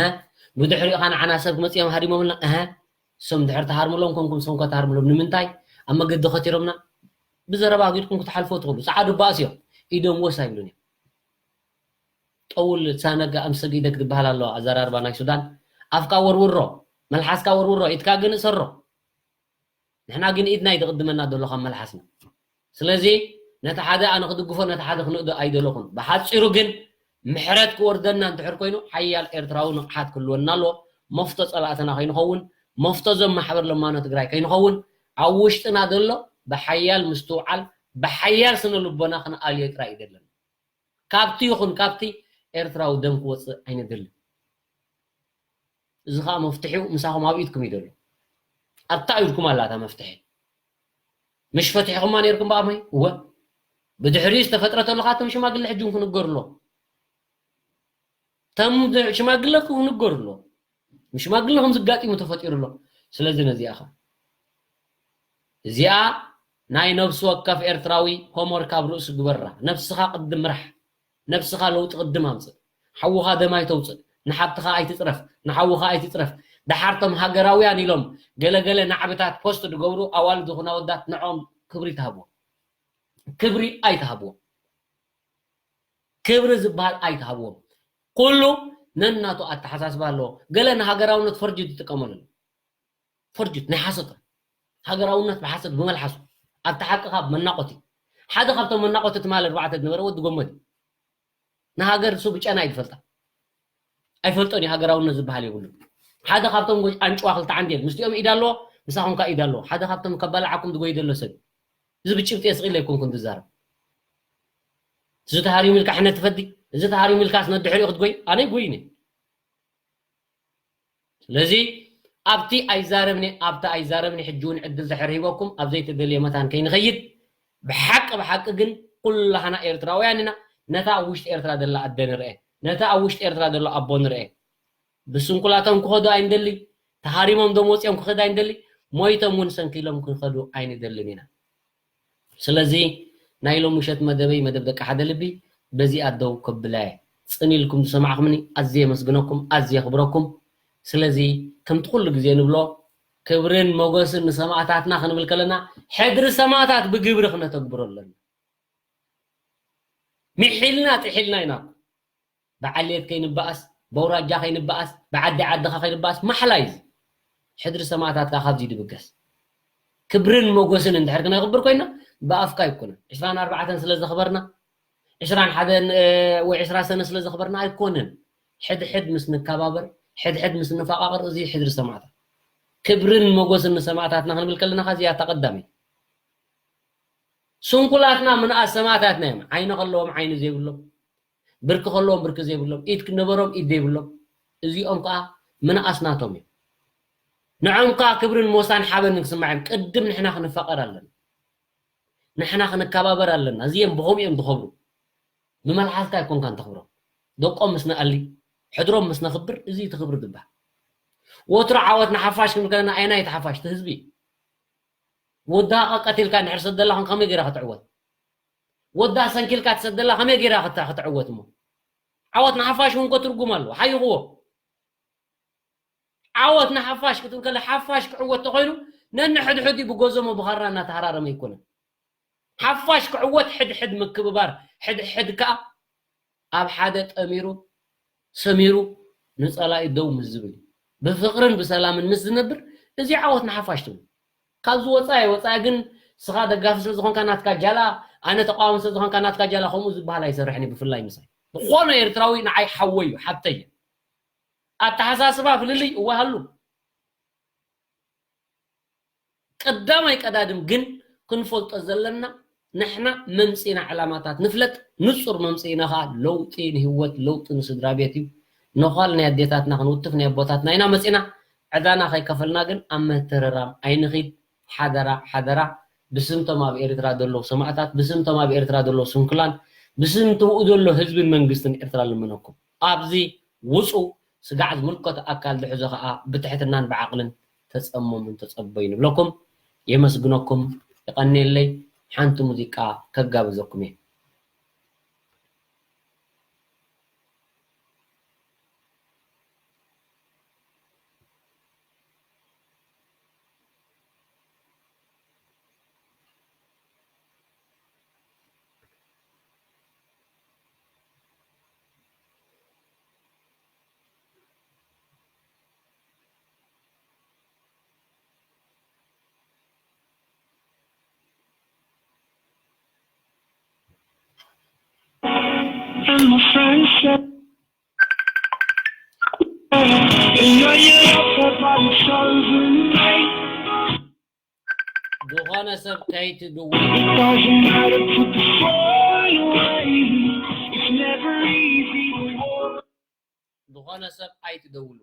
ብድሕሪኡ ኸዓ ንዓና ሰብ ክመጽኦም ሃሪሞምልና፣ እሀ፣ እሶም ድሕር ተሃርምሎም ኮንኩም ሰም ከተሃርምሎም ንምንታይ? ኣብ መገዲ ከቲሮምና ብዘረባ ኣጊድኩም ክትሓልፎ ትኽእሉ። ጸዓዱ ባእስ እዮም። ኢዶም ወስ ኣይብሉን እዮም። ጠውል ሳነጋ ኣምሰጊደግ ትበሃል ኣለዋ ኣዘራርባ ናይ ሱዳን። ኣፍካ ወርውሮ፣ መልሓስካ ወርውሮ፣ ኢድካ ግን እሰሮ። ንሕና ግን ኢድና እዩ ዝቕድመና ዘሎ ካብ መልሓስና። ስለዚ ነቲ ሓደ ኣነ ክድግፎ ነቲ ሓደ ክንእዶ ኣይደለኹን። ብሓጺሩ ግን ምሕረት ክወርደና እንድሕር ኮይኑ ሓያል ኤርትራዊ ንቕሓት ክህልወና ኣለዎ። መፍቶ ጸላእትና ከይንኸውን፣ መፍቶ ዞም ማሕበር ለማኖ ትግራይ ከይንኸውን፣ ኣብ ውሽጥና ዘሎ ብሓያል ምስትውዓል ብሓያል ስነ ልቦና ክንኣልዮ ጥራይ እዩ ዘለና። ካብቲ ይኹን ካብቲ ኤርትራዊ ደም ክወፅእ ኣይንደልን። እዚ ከዓ መፍትሒኡ ምሳኹም ኣብ ኢድኩም እዩ ዘሎ። ኣብታ ኢድኩም ኣላ እታ መፍትሒ። ምሽ ፈቲሕኹማ ነይርኩም ብኣመይ? እወ። ብድሕሪኡ ዝተፈጥረ ተሎ ከዓ እቶም ሽማግለ ሕጂ እውን ክንገሩ ኣለዎም። እቶም ሽማግለ ክነገሩ ኣለዎም። ሽማግለ ከም ዝጋጢሙ ተፈጢሩ ኣሎ። ስለዚ ነዚኣ ኸ እዚኣ ናይ ነብሲ ወከፍ ኤርትራዊ ሆምወርክ ኣብ ርእሱ ግበራ። ነብስኻ ቅድም ምራሕ። ነብስኻ ለውጢ ቅድም ኣምጽእ። ሓውኻ ደም ኣይተውጽእ። ንሓብትኻ ኣይትጽረፍ። ንሓውኻ ኣይትጽረፍ። ደሓርቶም ሃገራውያን ኢሎም ገለገለ ናዕብታት ፖስት ዝገብሩ ኣዋልድ ይኹን ኣወዳት ንዕኦም ክብሪ ትሃብዎም። ክብሪ ኣይትሃብዎም። ክብሪ ዝበሃል ኣይትሃብዎም። ኩሉ ነናቱ ኣተሓሳስባ ኣለዎ። ገለ ንሃገራውነት ፈርጅ ትጥቀመሉ። ፈርጅት ናይ ሓሶት። ሃገራውነት ብሓሶት ብመልሓሱ። ኣብቲ ሓቂ ካብ መናቆቲ። ሓደ ካብቶም መናቆቲ ትማል ኣርባዕተ ዝነበረ ወዲ ጎመድ። ንሃገር እሱ ብጨና እዩ ዝፈልጣ። ኣይፈልጦን እዩ ሃገራውነት ዝበሃል የብሉን። ሓደ ካብቶም ጎ-፣ ኣንጭዋ ክልተ ዓንዴል። ምስቲኦም ኢድ ኣለዎ፣ ምሳኹም ከኣ ኢድ ኣለዎ። ሓደ ካብቶም ከባላዓኩም ዝጎይ ዘሎ ሰብ። እዚ ብጭብጢ የስቒለ ኣይኮንኩን ዝዛረብ። እዚ ተሃሪሙ ኢልካ ሕነ ትፈዲ፣ እዚ ተሃሪሙ ኢልካስ ነድሕሪኡ ክትጎይ፣ ኣነ ይጎይን እየ። ስለዚ ኣብቲ ኣይዛረብኒ፣ ኣብቲ ኣይዛረብኒ፣ ሕጂ እውን ዕድል ድሕር ሂበኩም፣ ኣብ ዘይተደልየ መታን ከይንኸይድ፣ ብሓቂ፣ ብሓቂ ግን ኩላህና ኤርትራውያን ኢና። ነታ ኣብ ውሽጢ ኤርትራ ዘላ ኣደ ንርኤ፣ ነታ ኣብ ውሽጢ ኤርትራ ዘሎ ኣቦ ንርኤ። ብስንኩላቶም ክኸዱ ኣይንደሊ፣ ተሃሪሞም ደም ወፂኦም ክኸዱ ኣይንደሊ፣ ሞይቶም እውን ሰንኪሎም ክንኸዱ ኣይንደልን ኢና። ስለዚ ናይ ሎም ምሸት መደበይ፣ መደብ ደቂ ሓደ ልቢ፣ በዚኣ ደው ከብላ እየ። ጽን ኢልኩም ዝሰማዕኩምኒ ኣዝየ የመስግነኩም፣ ኣዝየ የኽብረኩም። ስለዚ ከምቲ ኩሉ ግዜ ንብሎ፣ ክብርን ሞገስን ንሰማእታትና ክንብል ከለና፣ ሕድሪ ሰማእታት ብግብሪ ክነተግብሮ ኣለና። ምሒልና ጥሒልና ኢና። ብዓሌት ከይንበኣስ፣ በውራጃ ከይንበኣስ፣ ብዓዲ ዓድኻ ከይንበኣስ፣ ማሕላ እዩ እዚ። ሕድሪ ሰማእታት ከኣ ካብዚ ድብገስ። ክብርን ሞገስን እንድሕር ክነኽብር ኮይና፣ ብኣፍካ ኣይኮነን። ዕስራን ኣርባዕተን ስለ ዘኽበርና፣ ዕስራን ሓደን፣ እ፣ ወይ ዕስራ ሰነ ስለ ዘኽበርና ኣይኮነን። ሕድሕድ ምስ ንከባበር፣ ሕድሕድ ምስ ንፈቓቐር፣ እዚ ሕድሪ ሰማእታት። ክብርን ሞገስን ንሰማእታትና ክንብል ከለና፣ ከዚኣ እታ ቀዳመይ። ስንኩላትና ምንኣስ ሰማእታትና እዮም። ዓይኒ ከለዎም ዓይኒ ዘይብሎም፣ ብርኪ ከለዎም ብርኪ ዘይብሎም፣ ኢድ ክነበሮም ኢድ ዘይብሎም፣ እዚኦም ከዓ ምንኣስ ናቶም እዩ። ንዖም ከዓ ክብርን ሞሳን ሓበንን ክስማዕ እዮም። ቅድም ንሕና ክንፋቐር ኣለና። ንሕና ክንከባበር ኣለና። እዚኦም ብኸምኡ እዮም ዝኸብሩ። ብመልሓስካ ኣይኮንካን ተኽብሮም። ደቆም ምስ ንኣሊ፣ ሕድሮም ምስ ነኽብር፣ እዚ እቲ ክብሪ ዝበሃል። ወትሮ ዓወት ንሓፋሽ ክንብል ከለና፣ ኣየናይ እቲ ሓፋሽ? እቲ ህዝቢ። ወዳ ቀቲልካ እንድሕር ሰደላ ኸን ከመይ ጌራ ክትዕወት? ወዳ ሰንኪልካ ትሰደላ ከመይ ጌራ ክታ-፣ ክትዕወት እሞ? ዓወት ንሓፋሽ እውን እኮ ትርጉም ኣለዎ። ሓይኽዎ። ዓወት ንሓፋሽ ክትብል ከለ ሓፋሽ ክዕወት ተኾይኑ ነንሕድሕዱ ብጎዞሞ ብኻራ እናተሃራረመ ኣይኮነን። ሓፋሽ ክዕወት ሕድሕድ ምክብባር፣ ሕድሕድ ከኣ ኣብ ሓደ ጠሚሩ ሰሚሩ ንጸላኢ ደው ምስ ዝብል እዩ። ብፍቕርን ብሰላምን ምስ ዝነብር እዚ ዓወት ንሓፋሽ ትብሉ። ካብዚ ወጻኢ ወጻኢ ግን ስኻ ደጋፊ ስለ ዝኾንካ ናትካ ጃላ፣ ኣነ ተቃዋሚ ስለ ዝኾንካ ናትካ ጃላ ከምኡ ዝበሃል ኣይሰርሕን እዩ ብፍላይ ምሳይ። ዝኾነ ኤርትራዊ ንዓይ ሓወይ እዩ፣ ሓብተይ እዩ። ኣተሓሳስባ ፍልልይ እወ ሃሉ። ቀዳማይ ቀዳድም ግን ክንፈልጦ ዘለና ንሕና መምጺእና ዕላማታት ንፍለጥ። ንጹር መምጺእና ኸኣ ለውጢ ንህይወት፣ ለውጢ ንስድራ ቤት እዩ። ነዃል ናይ ኣዴታትና ክንውትፍ ናይ ኣቦታትና ኢና መጺእና። ዕዳና ከይከፈልና ግን ኣብ ምህትርራም ኣይንኺድ። ሓደራ፣ ሓደራ። ብስምቶም ኣብ ኤርትራ ዘለዉ ሰማእታት፣ ብስምቶም ኣብ ኤርትራ ዘለዉ ስንኩላን፣ ብስም ትብኡ ዘሎ ህዝብን መንግስትን ኤርትራ ልምነኩም። ኣብዚ ውጹ። ስጋዕ ዝምልከቶ ኣካል ዝሕዞ ኸኣ ብትሕትናን ብዓቕልን ተጸመሙን ተጸበዩ ንብለኩም። የመስግነኩም። የቐንየለይ። ሓንቲ ሙዚቃ ከጋብዘኩም እየ። And my friend said, "Enjoy your love, but it's over, mate." ዝኾነ ሰብ ከይትድውሉ። It doesn't matter to be far away. It's never easy to walk. ዝኾነ ሰብ ኣይትደውሉ።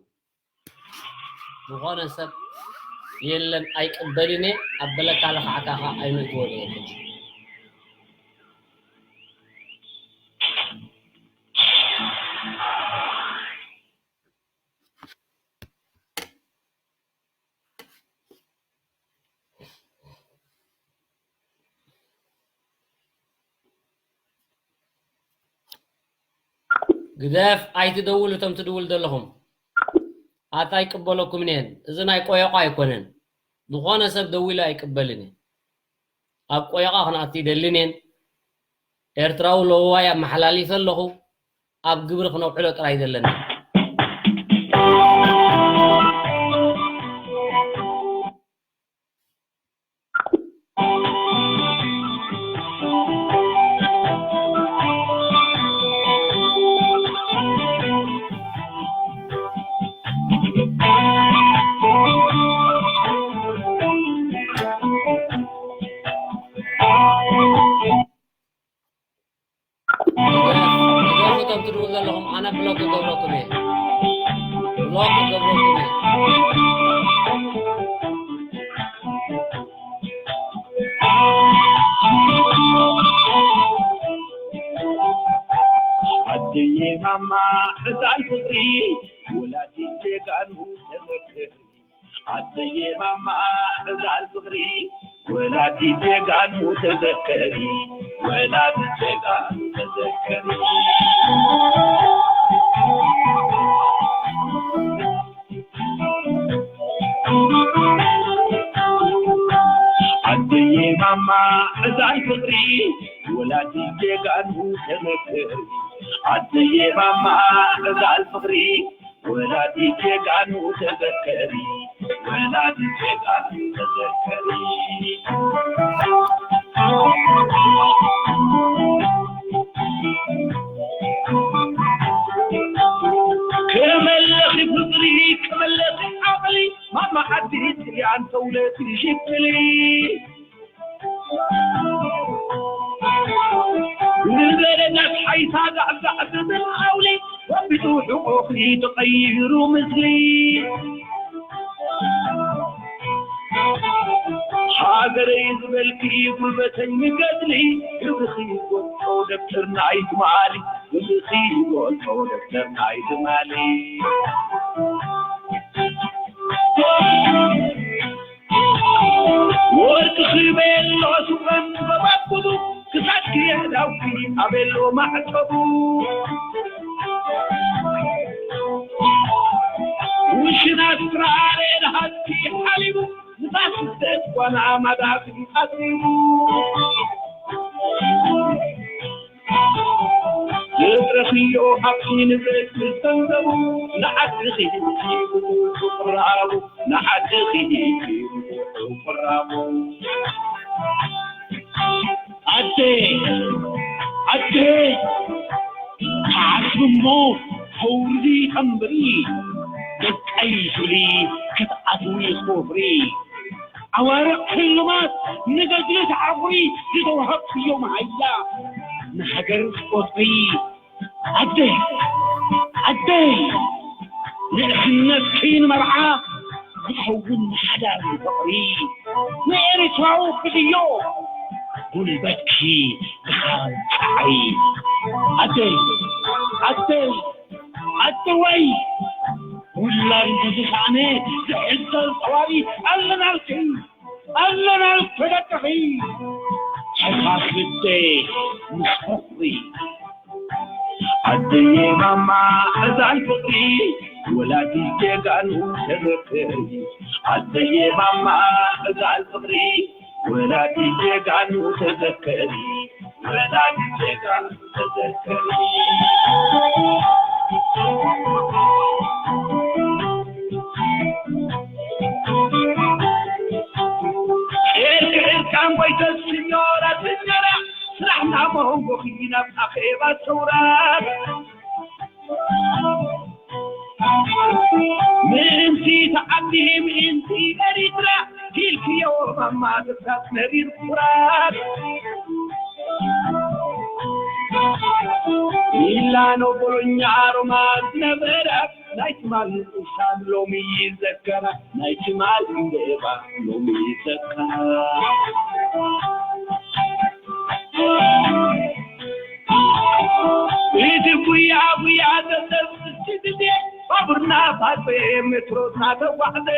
ዝኾነ ሰብ የለን ኣይቅበልን እየ ኣብ በለካ ለኽዓካ ኸዓ ኣይምእትዎን እየ ሕጂ። ግደፍ ኣይትደውሉ እቶም ትድውሉ ዘለኹም። ኣታ ኣይቅበለኩምን እየን። እዚ ናይ ቆየቋ ኣይኮነን። ዝኾነ ሰብ ደዊሉ ኣይቅበልን እየ። ኣብ ቆየቋ ክንኣቱ ይደልን እየን። ኤርትራዊ ለዋዋይ ኣመሓላሊፈ ኣለኹ። ኣብ ግብሪ ክነውዕሎ ጥራይ ዘለና። ንገፉ እቶም ትድውሉ ዘለኹም፣ ኣነ ብሎክ ክገብረኩም እየ። ብሎክ ክገብረኩም እየ። ኣደየ ማማ፣ ሕፃን ፍቕሪ፣ ወላዲት ጀጋኑ ተዘክር። ኣደየ ማማ፣ ሕፃን ፍቕሪ፣ ወላዲት ጀጋኑ ተዘከሪ፣ ወላዲት ጀጋኑ ተዘከሪ። ኣደየ ማማ፣ ሕፃን ፍቕሪ፣ ወላዲት ጀጋኑ ተዘከሪ። ኣደየ ማማ፣ ሕፃን ፍቕሪ፣ ወላዲት ጀጋኑ ተዘከሪ፣ ወላዲት ጀጋኑ ተዘከሪ። ከመለኺ ፍቕሪ፣ ከመለኺ ዓቕሊ፣ ማማ ዓዲ ጥልያን ተውለዲ ሽክሊ። ንበረዳት ሓይታ ዳዕዳዕ ዝብል ዓውሊ፣ ወቢጡ ሕቖኺ ተቐይሩ ምስሊ። ሃገረይ ዝበልኪ ጉልበተይ ንገድሊ፣ ክብርኺ ዝወጾ ደብተር ናይ ትማሊ፣ ክብርኺ ዝወጾ ደብተር ናይ ትማሊ። ወርቅኺ ቤሎ ሱቐን በባብሉ፣ ክሳድኪ ኣእዳውኪ ኣቤሎ ማዕተቡ። ውሽን ኣስትራልየ ንሃድኪ ሓሊቡ፣ ንፋስ ስደት ጓና ማዳኺ ኣጽቢቡ። ዘጥረኽዮ ሃብቲ ንብረት ምስ ገንዘቡ፣ ንዓድኺ ሂብኪ ብቑራቡ፣ ንዓድኺ ሂብኪ ብቑራቡ። ኣደ፣ ኣደ፣ ተዓስቢ እሞ ተውርዲ ተንብሪ፣ ደቀይ ትብሊ ክትኣትዊ ክወፍሪ። ኣዋርቕ ሽልማት ንገድሊ ተዓፍሪ፣ ዝተዋህብክዮ መሃያ ንሃገር ትቆጽሪ። ኣደይ፣ ኣደይ፣ ንእስነትኪ ንመርዓ ክትኸውን ንሓዳር ፍቕሪ። ንኤርትራዊ ክድዮ ጉልበትኪ ድኻም ጸዓይ። ኣደይ፣ ኣደይ፣ ኣደዋይ፣ ውላድ እንተተሳእነ ዝሕዘል ጠባቢ ኣለናልኪ። ኣለና ተደቀኺ። ሕሳስ ልደ ምስ ፍቕሪ። ኣደየ ማማ፣ ሕዛን ፍቕሪ፣ ወላዲት ጀጋኑ ተዘከሪ። ኣደየ ማማ፣ ሕዛን ፍቕሪ፣ ወላዲት ጀጋኑ ተዘከሪ። ወላዲት ጀጋኑ ተዘከሪ። ኤርክ ዕርቃን ጎይተት ሲኞራ፣ ሲኞራ፣ ስራሕና መንጎኺ ናብ ኣኼባ ሰውራ ምእንቲ ተዓዲ ምእንቲ ኤሪትራ ኪልክዮ ማማ ተሳት መሪር ኩራት ሚላኖ ቦሎኛ ሮማ ዝነበረ ናይ ትማል ንኡሳን ሎሚ ይዘከራ ናይ ትማል እንዴባ ሎሚ ይዘከራ እቲ ጉያ ጉያ ዘጠብስቲ ግዜ ባቡርና ፋፀ ሜትሮና ተጓዕዘ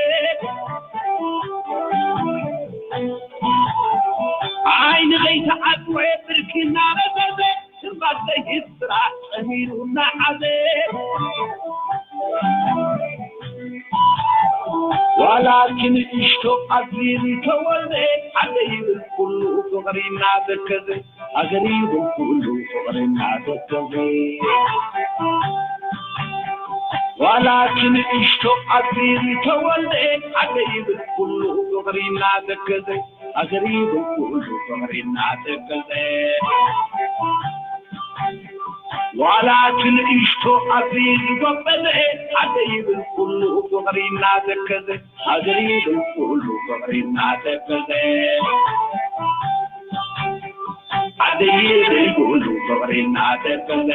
ዓይኒ ከይተዓፅወ ብርኪና ረዘዘ ትንባተ ይስራ ጠሚሩ እናዓዘ ዋላ ክንእሽቶ ኣዚሪ ተወልደ ዓደ ይብል ኩሉ ፍቕሪ እናዘከዘ ሃገር ይብል ኩሉ ፍቕሪ እናዘከዘ ዋላ ክንእሽቶ ኣዚሪ ተወልደ ዓደ ይብል ኩሉ ፍቕሪ እናዘከዘ ሃገር ይብል ኩሉ ፍቕሪ እናዘከዘ ዋላ ክንእሽቶ ኣዚሪ ጎበዘ ዓደ ይብል ኩሉ ፍቕሪ እናዘከዘ ሃገር ይብል ኩሉ ፍቕሪ እናዘከዘ ዓደ ይብል ኩሉ ፍቕሪ እናዘከዘ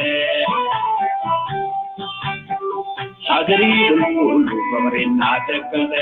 ሃገር ይብል ኩሉ ፍቕሪ እናዘከዘ